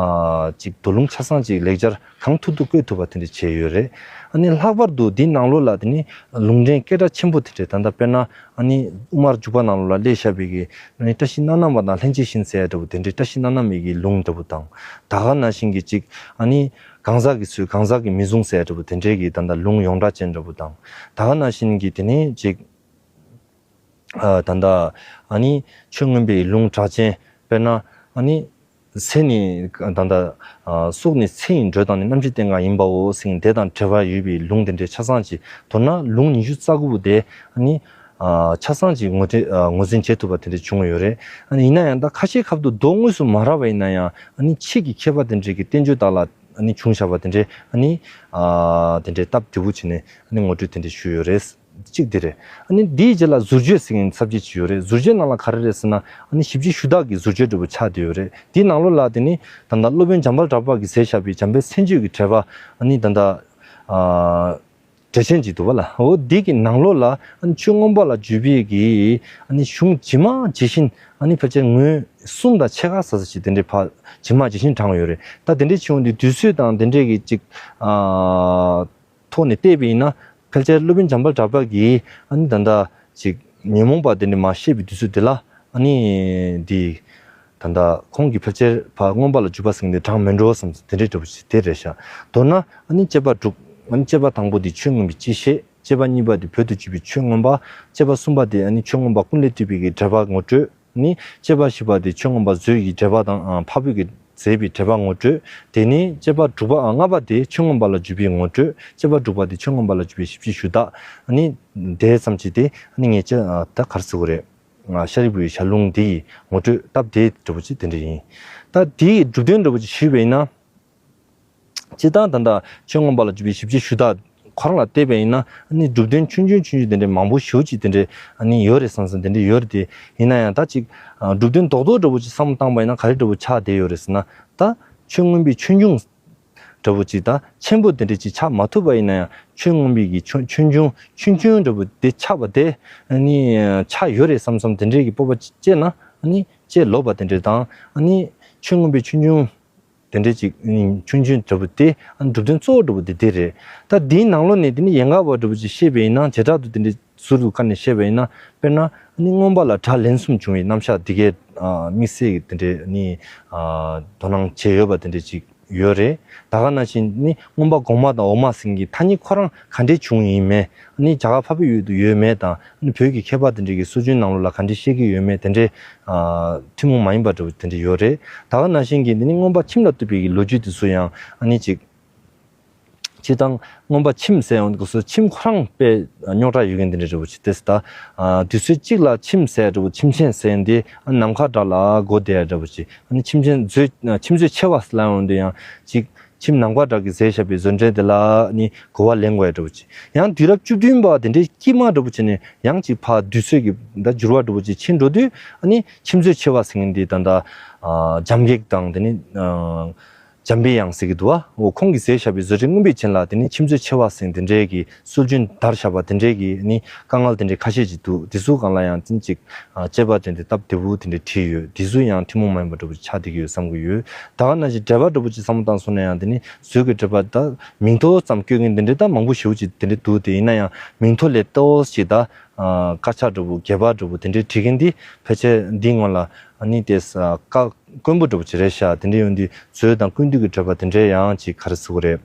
ཅིག་མདོ་ལུང་ཆ་ཚང་ཅིག་ལེགས་སྦྱར་གང་ཐུབ་ཐུབ་བཀོད་ཐུབ་པ་དེ་འདྲ་བྱས་ཡོད་རེད། ཨ་ནི་ལྷག་པར་དུ་འདིའི་ནང་ལོགས་ལ་དེ་ནི་ལུང་འདྲེན་སྐད་གྲགས་ཆེན་པོ་དེ་འདྲ་ད་ལྟ་དཔེར་ན་ཨ་ནི་དབུ་མར་འཇུག་པ་ནང་ལོགས་ལ་སླེབས་བཞག་པའི་གི་ཨ་ནི་བཀྲ་ཤིས་སྣ་ནམ་པ་དང་ལྷན་ཅིག་བཞིན་ཟེར་ཡ་འདྲ་པོ་དེ་འདྲའི་བཀྲ་ཤིས་སྣ་ནམ་པའི་གི་ལུང་འདྲ་པོ་དང་། ད་ག་ནང་བཞིན་གྱི་ཅིག་ཨ་ནི་གང་ཟག་གིས་ཚུལ་གང་ཟག་གིས་མི་བཟུང་ཟེར་ཡ་འདྲ་པོ་དེ་འདྲའི་གི་ད་ལྟ་ལུང་ཡོངས་གྲགས་ཅན་འདྲ་པོ་དང་། ད་ག་ནང་བཞིན་གྱི་དེ་ནི་ཅིག་ཨ་ད་ལྟ་ཨ་ནི་ཆོས་མངོན་པའི་ལུང་གྲགས་ཅན་དཔེར་ན་ཨ་ནི་ཚེ་ནི་ད་ལྟ་ཨ་སྲོག་ནི་ཚེ་ཡི་འགྲོས་དང་ནི་རྣམ་ཤེས་རྟེན་གང་ཡིན་པའོ་ཟེར་དེ་དང་འབྲེལ་བ་ཡོད་པའི་ལུང་དེ་འདྲའི་ཆ་ཚང་ཅིག་མདོར་ན་ལུང་ཉི་ཤུ་རྩ་དགུ་པོ་དེ་ཨ་ནི་ཨ་ཆ་ཚང་ཅིག་ངོས་འདྲེན་ཨ་ངོས་འཛིན་བྱེད་ཐུབ་པ་དེ་འདྲ་བྱུང་ཡོད་རེད། ཨ་ནི་ཡིན་ན་ཡང་ད་ཁ་ཤས་ཁ་ཐུག་མདོ་དངོས་སུ་མ་རག་པ་ཡིན་ན་ཡང་ཨ་ནི་ཕྱིས་ཀྱི་མཁས་པ་དེ་འདྲའི་གི་བསྟན་བཅོས་དག་ལ་ཨ་ནི་བྱུང་བཞག་པ་དེ་འདྲའི་ཨ་ནི་ཨ་དེ་འདྲའི་སྟབས་བདེ་པོ་བྱས་ནས་ཨ་ནི་ངོ་སྤྲོད་དེ་འདྲ་ཞུས་ཡོད་རེད། གཅིག་དེ་རེད། ཨ་ནི་དེའི་རྗེས་ལ་ཟུར་བརྗོད་ཟེར་མཁན་ཚབ་བྱེད་ཅིག་ཡོད་རེད། ཟུར་བརྗོད་ནང་ལ་ག་རེ་རེད་ཟེར་ན་ཨ་ནི་ཞིབ་ཆ་ཞུ་དག་གི་ཟུར་བརྗོད་འདྲ་པོ་ཆགས་བསྡད་ཡོད་རེད། དེའི་ནང་ལོགས་ལ་དེ་ནི་ད་ལྟ་སློབ་དཔོན་འཇམ་དཔལ་གྲགས་པ་གིས་མཛད་བཞག་པའི་འཇམ་དཔལ་མཚན་བརྗོད་ཀྱི་འགྲེལ་པ་ཨ་ནི་ད་ལྟ་ཨ་འགྲེལ་ཆེན་ཅིག་འདུག་པ་ལ། འོ་འདི་གི་ནང་ལོགས་ལ་ཨ་ནི་ཆོས་མངོན་པ་ལ་བརྒྱུད་པའི་གི་ཨ་ནི་གཞུང་ཇི་མ་ཇི་བཞིན་ཨ་ནི་ཕལ་ཆེར་ངོས་གསུམ་དང་ཕྱེད་ཀ་ཟེར་ས་ཞིག་དེ་འདྲའི་ཕར་ཇི་མ་ཇི་བཞིན་དྲངས་ཡོད་རེད། ད་དེ་འདྲའི་བྱུང་དུས་དུས་ཚོད་དང་དེ་འདྲའི་གི་ཅིག་ཨ་ཐོག་ནས་བལྟས་པ་ཡིན་ན་ཕལ་ཆེར་སློབ་དཔོན་འཇམ་དཔལ་གྲགས་པ་གིས་ཨ་ནི་ད་ལྟ་ཅིག་ཉོན་མོངས་པ་དེ་འདྲ་མར་བཤད་པའི་དུས་ཚོད་དེ་ལ་ཨ་ནི་འདི་ད་ལྟ་ཁོང་གིས་ཕལ་ཆེར་ཕར་མངོན་པ་ལ་བརྒྱུད་པ་ཟེར་མཁན་དེ་དྲངས་མེད་འགྲོ་བསམ་ཚེ་དེ་འདྲའི་འདྲ་པོ་ཞིག་དེ་རེད་ཤག་མདོར་ན་ཨ་ནི་དཔྱད་པ་དྲུག་ཨ་ནི་དཔྱད་པ་དང་པོ་དེ་ཆོས་མངོན་པའི་སྤྱི་བཤད། དཔྱད་པ་གཉིས་པ་དེ་བོད་དུ་བརྒྱུད་པའི་ཆོས་མངོན་པ། དཔྱད་པ་གསུམ་པ་དེ་ཨ་ནི་ཆོས་མངོན་པ་ཀུན་ལས་བཏུས་པའི་གི་འགྲེལ་པ་ངོ་སྤྲོད། ནི་དཔྱད་པ་བཞི་པ་དེ་ཆོས་མངོན་པ་མཛོད་ཀྱི་འགྲེལ་པ་དང་ཨ་འཕགས་པའི་གི་མཛད་པའི་འགྲེལ་པ་ངོ་སྤྲོད། དེ་ནས་དཔྱད་པ་དྲུག་པ་ཨ་ལྔ་པ་དེ་ཆོས་མངོན་པ་ལ་བརྒྱུད་པའི་ངོ་སྤྲོད། དཔྱད་པ་དྲུག་པ་དེ་ཆོས་མངོན་པ་ལ་བརྒྱུད་པའི་ཞིབ་ཆའི་ཞུ་དག་ཨ་ནི་དེ་ཙམ་ཅིག་དེ་ཨ་ནི་ངས་ཅི་ཨ་ད་ག་རེ་ཟེར་དགོས་རེད། ཨ་ཤཱ་རིའི་བུའི་ཞལ་ལུང་འདི་ཡི་ངོ་སྤྲོད་སྟབས་བདེ་འདྲ་པོ་ཅིག་དེ་འདྲ་ཡིན། ད་དེ་ཡི་གྲུབ་དོན་འདྲ་པོ་ཅིག་ཞུས་པ་ཡིན་ན། སྤྱིར་བཏང་ད་ལྟ་ཆོས་མངོན་པ་ལ་བརྒྱུད་པའི་ཞིབ་ཆའི་ཞུ་དག་ཁོ་རང་ལ་བལྟས་པ་ཡིན་ན་ཨ་ནི་གྲུབ་དོན་ཆུང་ཆུང་ཆུང་ཆུང་དེ་འདྲའི་མང་པོ་ཞེ་པོ་ཅིག་དེ་འདྲའི་ཨ་ནི་ཡོད་རེད་བསམ་བསམ་དེ་འདྲའི་ཡོད་རེད་དེ། ཡིན་ན་ཡང་ད་ཅིག་ཨ་གྲུབ་དོན་རྡོག་རྡོག་འདྲ་པོ་ཅིག་བསམ་བློ་བཏང་པ་ཡིན་ན་ག་རེ་འདྲ་པོ་ཆགས་བསྡད་ཡོད་རེད་ཟེར་ན། ད་ཆོས་མངོན་པའི་ཆོས་འབྱུང་འདྲ་པོ་ཅིག་ད་ཆེན་པོ་དེ་འདྲ་ཅིག་ཆགས་མ་ཐུབ་པ་ཡིན་ན་ཡང་ཆོས་མངོན་པའི་གི་ཆོས་ཆོས་འབྱུང་ཆུང་ཆུང་འདྲ་པོ་དེ་ཆགས་པ་དེ་ཨ་ནི་ཆགས་ཡོད་རེད་བསམ་བསམ་དེ་འདྲའི་གི་སྤོབས་པ་ཅིག་སྐྱེས་ན་ཨ་ནི་སྐྱེས་ལོག་པ་དེ་འདྲ་དང་ཨ་ནི་ཆོས་མངོན་པའི་ཆོས་འབྱུང་དེ་འདྲའི་ཅིག་ཆུང་ཆུང་འདྲ་པོ་དེ་ཨ་ནི་གྲུབ་དོན་གཙོ་བོ་འདྲ་པོ་དེ་དེ་རེད། ད་དེའི་ནང་ལོགས་ནས་དེ་ནི་ཡན་གར་བ་འདྲ་པོ་ཅིག་བཤད་པ་ཡིན་ན་བྱེ་བྲག་ཏུ་དེ་འདྲའི་ཟུར་དུ་བཀར་ནས་བཤད་པ་ཡིན་ན་དཔེར་ན་ཨ་ནི་མངོན་པ་ལ་སྒྲ་ལན་གསུམ་བྱུང་བའི་རྣམ་གཞག་འདི་གའི་ཨ་དམིགས་བསལ་གྱི་དེ་འདྲའི་ཨ་ནི་ཨ་དོ་སྣང་བྱས་ཡོད་པ་དེ་འདྲའི་ཅིག་ཡོད་རེད། ད་ག་ནང་བཞིན་ནི་མངོན་པ་གོང་མ་དང་འོག་མ་ཟེར་མཁན་གྱི་ཐ་སྙད་ཁོ་རང་ག་འདྲས་བྱུང་ཡིན་མིན། ཨ་ནི་རྒྱ་གར་འཕགས་པའི་ཡུལ་དུ་ཡོད་མེད་དང་ཨ་ནི་བོད་ཀྱི་མཁས་པ་དེ་འདྲས་ཀྱི་སྲོལ་རྒྱུན་ནང་ལོགས་ལ་ག་འདྲས་བཤད་ཀྱི་ཡོད་མེད་དེ་འདྲས་ཨ་ཐུན་མོང་མ་ཡིན་པ་འདྲ་པོ་དེ་འདྲས་ཡོད་རེད། ད་ག་ནང་བཞིན་གྱི་འདི་ནི་མངོན་པ་ཁྱིམ་ལ་ལྟོས་པའི་གི་ལོ་རྒྱུས་དེ་ཚོ་ཡང་ཨ་ནི་ཅིག་སྤྱིར་བཏང་མངོན་པ་ཁྱིམ་ཟེར་ཡོང་དུས་སུ་ཁྱིམ་ཁོ་རང་དཔེ་རྙོག་དྲ་ཡོད་མཁན་དེ་འདྲ་འདྲ་པོ་ཅིག་དེ་ད་ཨ་དུས་ཚོད་གཅིག་ལ་ཁྱིམ་ཟེར་འདྲ་པོ་ཁྱིམ་ཆེན་ཟེར་ཡོང་དུས་ཨ་ནམ་མཁའ་འདྲ་ལ་གོ་བསྡད་འདྲ་པོ་ཅིག་ཨ་ནི་ཁྱིམ་ཆེན་མཛོད་ཁྱིམ་མཛོད་ཆེ་བ་ཟེར་ལབ་ཡོང་དུས་ཡང་ཅིག་ཁྱིམ་ནམ་མཁའ་འདྲ་གིས་མཛེས་བཞག་པའི་བཟོ་འདྲ་དེ་ལ་ནི་གོ་བ་ལེན་དགོས་ཡ་འདྲ་པོ་ཅིག་ཡང་དུས་རབས་བཅུ་བདུན་པ་དེ་འདྲའི་དཀྱིལ་མ་འདྲ་པོ་བྱས་ནས་ཡང་ཅིག་ཕར་དུས་ཚོད་ཀྱི་ད་འགྱུར་བ་འདྲ་པོ་ཅིག་ཕྱིན་འགྲོ་དུས་ཨ་ནི་ཁྱིམ་མཛོད་ཆེ་བ་ཟེར་མཁན་འདི་ད་ད་ཨ་འཇམ་གེགས་དང་དེ་ནི་ཨ་འཇམ་པའི་དབྱངས་ཟེར་གྱི་འདུག་བ། འོ་ཁོང་གིས་མཛེས་བཞག་པའི་བཟོ་འདྲ་མངོན་པའི་བྱིན་རླབས་དེ་ནི་ཁྱིམ་མཛོད་ཆེ་བ་ཟེར་མཁན་དེ་འདྲའི་གི་སྲོལ་རྒྱུན་དར་བཞག་པ་དེ་འདྲའི་གི་ནི་དཀའ་ངལ་དེ་འདྲའི་ཁ་ཤས་ཅིག་འདུག་དེ་ཚོ་སྒང་ལ་ཡང་ཅིག་ཨ་དཔྱད་པ་དེ་འདྲའི་སྟབས་བདེ་པོ་དེ་འདྲའི་བྲིས་ཡོད། དེ་ཚོ་ཡང་ཐུན་མོང་མ་ཡིན་པ་འདྲ་པོ་ཆགས་བསྡད་ཀྱི་ཡོད་བསམ་གྱི་ཡོད། ད་ག་ནང་བཞིན་འགྲེལ་པ་འདྲ་པོ་ཅིག་བསམ་བློ་བཏང་སོང་ན་ཡང་དེ་ནི་མཛོད་ཀྱི་འགྲེལ་པ་ད་མིང་ཐོ་ཙམ་བཀོད་མཁན་དེ་འདྲའི་ད་མང་པོ་ཞེ་པོ་ཅིག་དེ་འདྲའི་འདུག་དེ་ཡིན་ན་ཡང་མིང་ཐོ་ལས་ཏོག་ཙམ་ཅིག་ད་ཨ་དཀར་ཆག་འདྲ་པོ་རྒྱས་པ་འདྲ་པོ་དེ་འདྲའི་བྲིས་མཁན་འདི་ཕལ་ཆེར་འདིའི་སྔོན་ལ་ཨ་ནི་དེ་ས་ཀ་དཀོན་པོ་འདྲ་པོ་ཅིག་རེད་ཤག་དེ་འདྲའི་ཡོང་དུས་མཛོད་དང་ཀུན་བཏུས་ཀྱི་འགྲེལ་པ་དེ་འདྲའི་ཡང་ཅིག་ག་རེ་ཟེར་དགོས་རེད།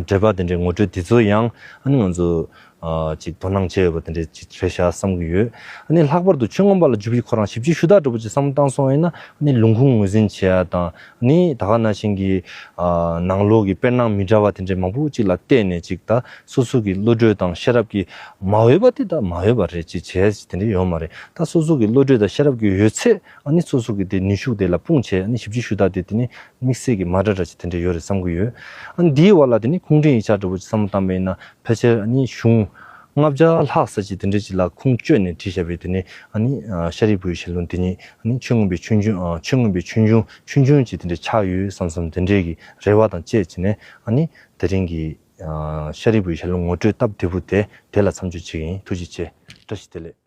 འགྲེལ་པ་དེ་འདྲའི་ངོ་སྤྲོད་དེ་ཚོ་ཡང་ཨ་ནི་ང་ཚོ་ ཨ་ཅིག་དོ་སྣང་བྱས་ཡོད་པ་དེ་འདྲ་ཅིག་རེད་ཤག་བསམ་གྱི་ཡོད། ཨ་ནི་ལྷག་པར་དུ་ཆོས་མངོན་པ་ལ་བརྒྱུད་པའི་ཁོ་རང་ཞིབ་དཔྱད་ཞུ་དག་འདྲ་པོ་ཅིག་བསམ་བློ་བཏང་སོང་ཡིན་ན། ཨ་ནི་ལུང་ཁུངས་ངོས་འཛིན་བྱེད་ཡ་དང་། ཨ་ནི་ད་ག་ནང་བཞིན་གྱི་ཨ་ནང་ལོགས་ཀྱི་དཔེར་ན་མི་འདྲ་བ་དེ་འདྲ་མང་པོ་ཅིག་ལ་བལྟས་ནས་ཅིག་ད་སོ་སོ་གི་བློ་གྲོས་དང་ཤེས་རབ་ཀྱིས་མ་འོས་པ་དེ་ད་མ་འོས་པ་རེད། ཅིག་བྱས་དེ་འདྲ་ཡོད་མ་རེད། ད་སོ་སོ་གི་བློ་གྲོས་དང་ཤེས་རབ་ཀྱི་ཡོད་ཚད། ཨ་ནི་སོ་སོ་གི་དེ་ནུས་ཤུགས་དེ་ལ་སྤུངས་བྱས། ཨ་ནི་ཞིབ་དཔྱད་ཞུ་དག་དེ་དེ་ནི་དམིགས་བསལ་གྱི་མ་འདྲ་འདྲ་ཅིག་དེ་འདྲ་ཡོད་རེད་བསམ་གྱི་ཡོད། ཨ་ནི་འདིའི་བར་ལ་དེ་ནི་ཁུངས་འདྲེན་ཡིག་ཆ་འདྲ་པོ་ཅིག་བསམ་བློ་བཏང་པ་ཡིན་ན། ཕལ་ཆེར་ཨ་ནི་གཞུང་ལྔ་བརྒྱ་ལྷག་ཙམ་ཅིག་དེ་འདྲ་ཅིག་ལ་ཁུངས་བཅོལ་ནས་བྲིས་བཞག་པའི་དེ་ནི་ཨ་ནི་ཨ་ཤཱ་རིའི་བུའི་ཞལ་ལུང་དེ་ཉིད། ཨ་ནི་ཆོས་མངོན་པའི་ཆོས་འབྱུང་། ཨ་ཆོས་མངོན་པའི་ཆོས་འབྱུང་། ཆོས་འབྱུང་ཅིག་དེ་འདྲ་ཆགས་ཡོད་བསམ་བསམ་དེ་འདྲའི་གི་རེ་བ་དང་བཅས་བྱས་ནས། ཨ་ནི་དེ་རིང་གི་ཨ་ཤཱ་རིའི་བུའི་ཞལ་ལུང་ངོ་སྤྲོད་སྟབས་བདེ་པོ་དེ་དེ་ལ་མཚམས་འཇོག་བྱེད་ཀྱི་ཡིན། ཐུགས་རྗེ་ཆེ། བཀྲ་ཤིས་བདེ་ལེགས།